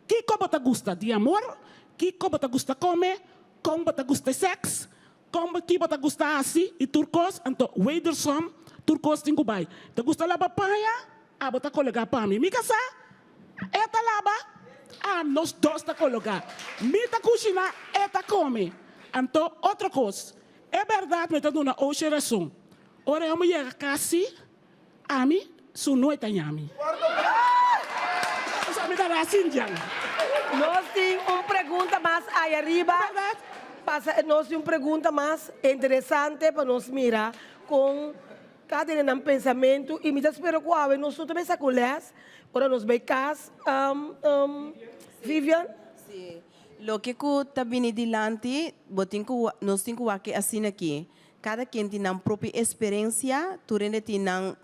Kiko bo ta gusta di amor? Kiko bo ta gusta kome? Kon bo ta gusta e sèks? Kon bo ki bo ta gusta hasi i tur kos, anto wedersom tur kos tin ku bai. Ta gusta laba paña? Abo ta kologá pa mi. Mi kasá? E ta laba? Ah, nos dos ta kologá. Mi ta kushiná, e ta kome. Anto otro kos, E bèrdat mi ta duna Ocean rason. Ora e hòmber yega kas si, ami su no e ta ñami. Pasobra mi ta wak sintian. Nos tin un pregunta mas aya riba. Pasa nos tin un pregunta mas interesante pa nos mira kon Kada den nan pensamentu i mi ta spera ku awe nos no ta mester ku lès ora nos bai kas, Vivian. Sí, loke ku ta bini dilanti bo tin ku nos tin ku wak asina aki. Kada ken tin nan propio esperensia, tur hende tin nan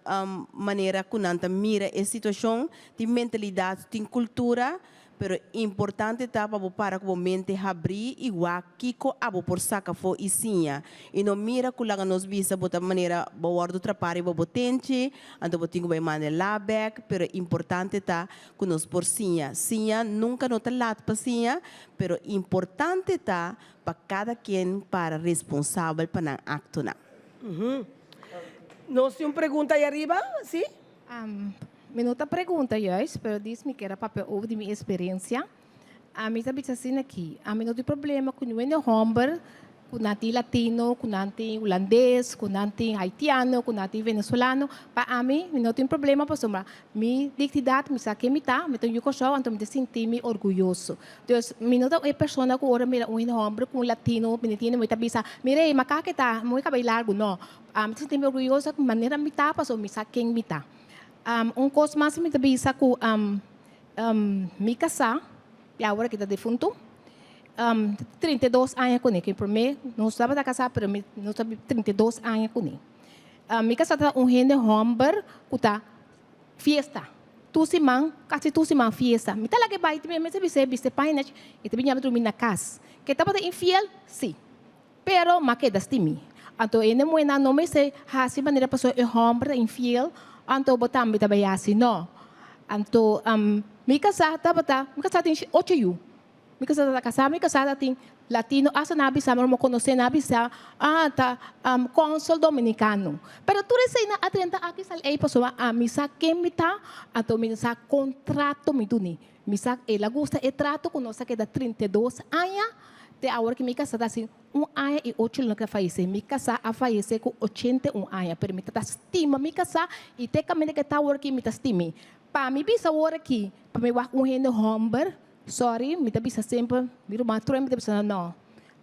manera ku nan ta mira e situashon, tin mentalidat, tin kultura. Pero importante ta pa bo para ku bo mente habrí i wak kiko abo por saka afó i siña. I no mira ku laga nos bisa bo ta manera bo wòrdu trapá riba bo tenchi, anto bo tin ku bai manda e la bèk, pero importante ta ku nos por siña. Siña nunka no ta lat pa siña, pero importante ta pa kada ken para responsabel pa nan aktonan. Nos tin un pregunta ahí ariba, si? Mi no ta pregunta juist, pero dis mi kier a papia over di mi experiencia. Ami ta bisa asina aki, ami no tin problema cu niun hende homber cu nan tin latino, cu nan tin hulandes, cu nan tin haitiano, cu nan tin venezolano. Pa ami, mi no tin problema pasobra mi dignidad, mi sa ken mi ta, mi ta un yu Kòrsou, anto mi ta sinti mi orguyoso. Dus mi no ta e persona cu ora mira un hende homber cu un latino mi no mi ta bisa, mira e maca ke ta, moe cabei largo. No, ami ta sinti mi orguyoso cu manera mi ta pasobra mi sa ken mi ta. Un kos mas mi ta bisa ku mi kasá, i awor aki ta defuntu, 32 aña kuné, ke promé nos tabata kasá pero mi nos ta 32 aña kuné. Mi kasá ta un hende hòmber ku ta fiesta, tur siman, kasi tur siman fiesta. Mi ta laga e bai tambe, mi ta bis'é bisti paña nèchi, e ta bini drumi na kas. Ke tabata infiel? Sí. Pero m'a keda stimí. Anto hende muhénan no mester hasi manera pasobra e hòmber ta infiel, anto bo tambe ta bai hasi. No. Anto mi kasá tabata, mi kasá tin ocho yu. Mi kasá tabata kasá, mi kasá tatin latino, asta nan a bisa mi, ora mi konosé nan a bisa, ah ta kònsol dominikano. Pero tur eseinan a drenta aki sali ei pasobra ami sa ken mi ta, anto mi sa kon trato mi duni. Mi sa el a gusta e trato ku nos a keda 32 aña, te awor ku mi kasá ta hasi un aña i ocho luna ku a fayesé. Mi kasá a fayesé ku 81 aña, pero mi ta stima mi kasá i te kaminda ku e ta awor aki mi ta stim'é. Pa mi bisa awor aki, pa mi wak un hende hòmber, sòri, mi ta bisa semper, mi ruman tur mi ta bisa nò,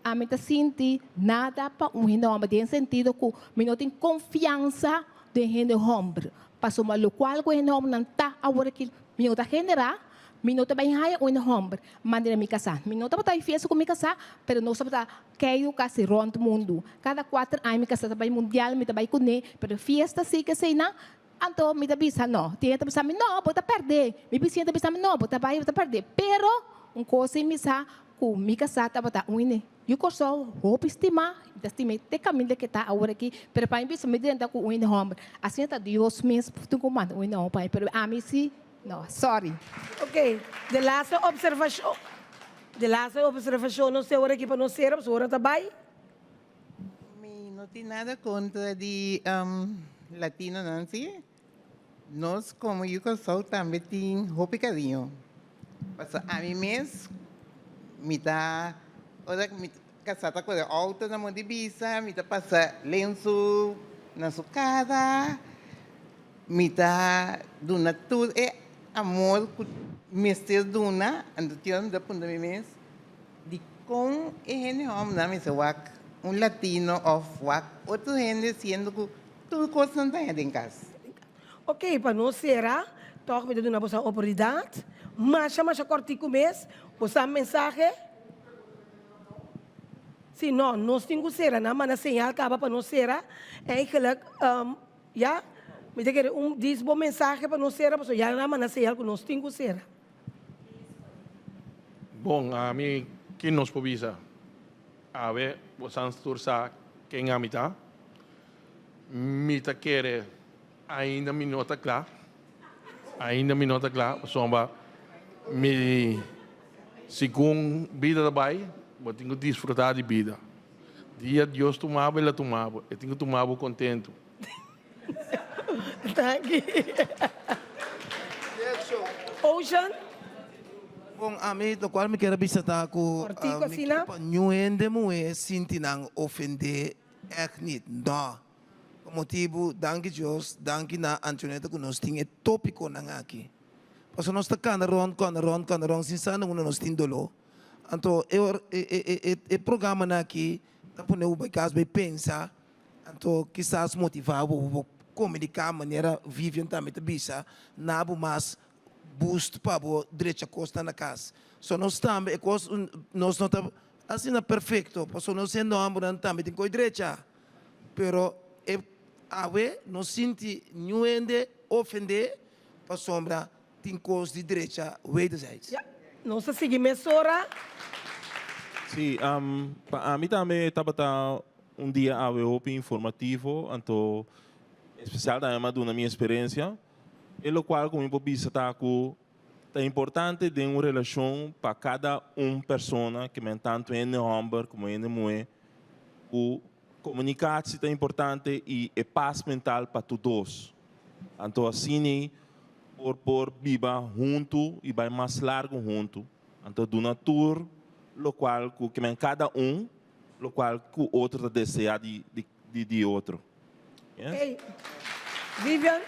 ami ta sinti nada pa un hende hòmber den sentido ku mi no tin konfiansa den hende hòmber. Pasobra lokual ku hende hòmbernan ta awor aki mi no ta generá, mi no ta bai haña un hende hòmber manera mi kasá. Mi no tabata bai fiesta ku mi kasá, pero nos tabata keiru kasi rònt mundu. Kada kuater aña mi kasá ta bai mundial, mi ta bai kuné, pero fiesta sí keseinan, anto mi ta bisa nò. Tin hende ta bisa mi, nò, bo ta pèrdè. Mi bisiña ta bisa mi, nò, bo ta bai, bo ta pèrdè. Pero un kos sí mi sa ku mi kasá tabata un hende. Yu Kòrsou hopi stimá, mi ta stim'é te kaminda ke ta awor aki, pero pa mi bisa mi drenta ku un hende hòmber. Asina ta Dios mes tin ku manda un hende hòmber pa mi, pero ami si no, sorry. Ok, de laatste observashon, de laatste observashon nos tin awor aki pa nos sera, pasobra ora ta bai. Mi no tin nada kontra di latinonan si. Nos komo yu Kòrsou tambe tin hopi kariño. Pasobra ami mes mi ta ora ku mi kasá ta kore outo na Monte Bisa, mi ta pasa lensu na su kara, mi ta duna tur e amor ku mester duna, anto tin ora mi ta puntra mi mes dikon e hende hòmbernan mester wak un latino òf wak otro hende siendo ku Tur kosnan ta den kas. Ok, pa nos sera, tòg mi ta duna boso oportunidat. Masha, masha kòrtiku mes. Bo sa mensahe? Si no, nos tin ku sera. Nan manda señal kaba pa nos sera. Eigenlijk, ya, mi ta kere un dis bo mensahe pa nos sera, pasobra ya nan a manda señal ku nos tin ku sera. Bon, ami, kin nos por bisa? Awe, bosan tur sa ken ami ta. Mi ta kere ainda mi no ta kla, ainda mi no ta kla pasobra mi segun bida ta bai bo tin ku disfruta di bida. Dia Dios tuma bo el a tuma bo, e tin ku tuma bo kontentu. Danki. Ocean. Bon, ami lokual mi kier a bisa ta ku Kortiko mi asina. kier pa niun hende muhé sinti nan ofendé. Echt niet, no. Pa motibu, danki Dios, danki na Antionetta ku nos tin e topikonan aki. Pasobra nos ta kana rònt, kana rònt, kana rònt sin sa na unda nos tin doló. Anto e or e e e e programanan aki ta pone bo bai kas bai pensa, anto kisas motivá bo pa bo komuniká manera Vivian tambe ta bisa, na bo mas boost pa bo drecha kosnan na kas. So nos tambe e kos nos no ta asina perfekto pasobra nos hende hòmbernan tambe tin ko'i drecha. Pero e awe no sinti niun hende ofendé pasobra tin kos di drecha wederzijds. Ya, nos ta sigui mesora. Sí, pa ami tambe tabata un dia awe hopi informativo, anto especial tambe mi a duna mi experiencia. E locual cu mi por bisa ta cu ta importante den un relacion pa cada un persona, ke men tanto hende homber como hende muhe, cu comunicatie ta importante y e paz mental pa tur dos. Anto asina por por biba hunto y bay mas largo hunto. Anto duna tur locual cu ke men cada un locual cu otro ta desea di di otro. Hey, Vivian.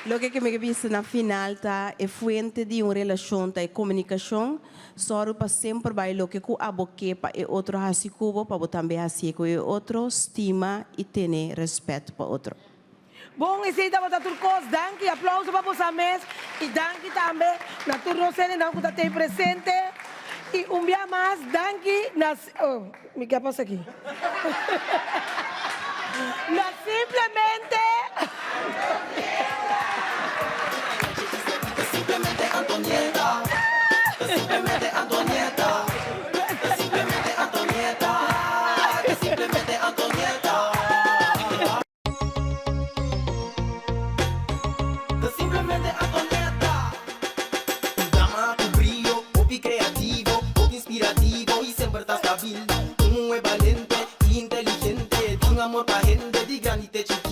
Loke ke mi ke bisa na final ta e fuente di un relashon ta e komunikashon. Sòru pa semper bai loke ku abo ke pa e otro hasi ku bo, pa bo tambe hasié ku e otro. Stima i tene rèspèt pa otro. Bon, esei tabata tur kos. Danki, aplauso pa boso mes i danki tambe na tur nos hendenan ku ta tei presente. I un bia mas danki na. Oh, mi ke a pasa aki? Na simplemente. Simplemente Antonieta. Simplemente Antonieta. Simplemente Antonieta. Simplemente Antonieta. Ta simplemente Antonieta. Un dama ku brio, hopi kreativo, hopi inspirativo i semper ta stabil. Un muhé balente i inteligente, tin amor pa hende di grandi te chikí.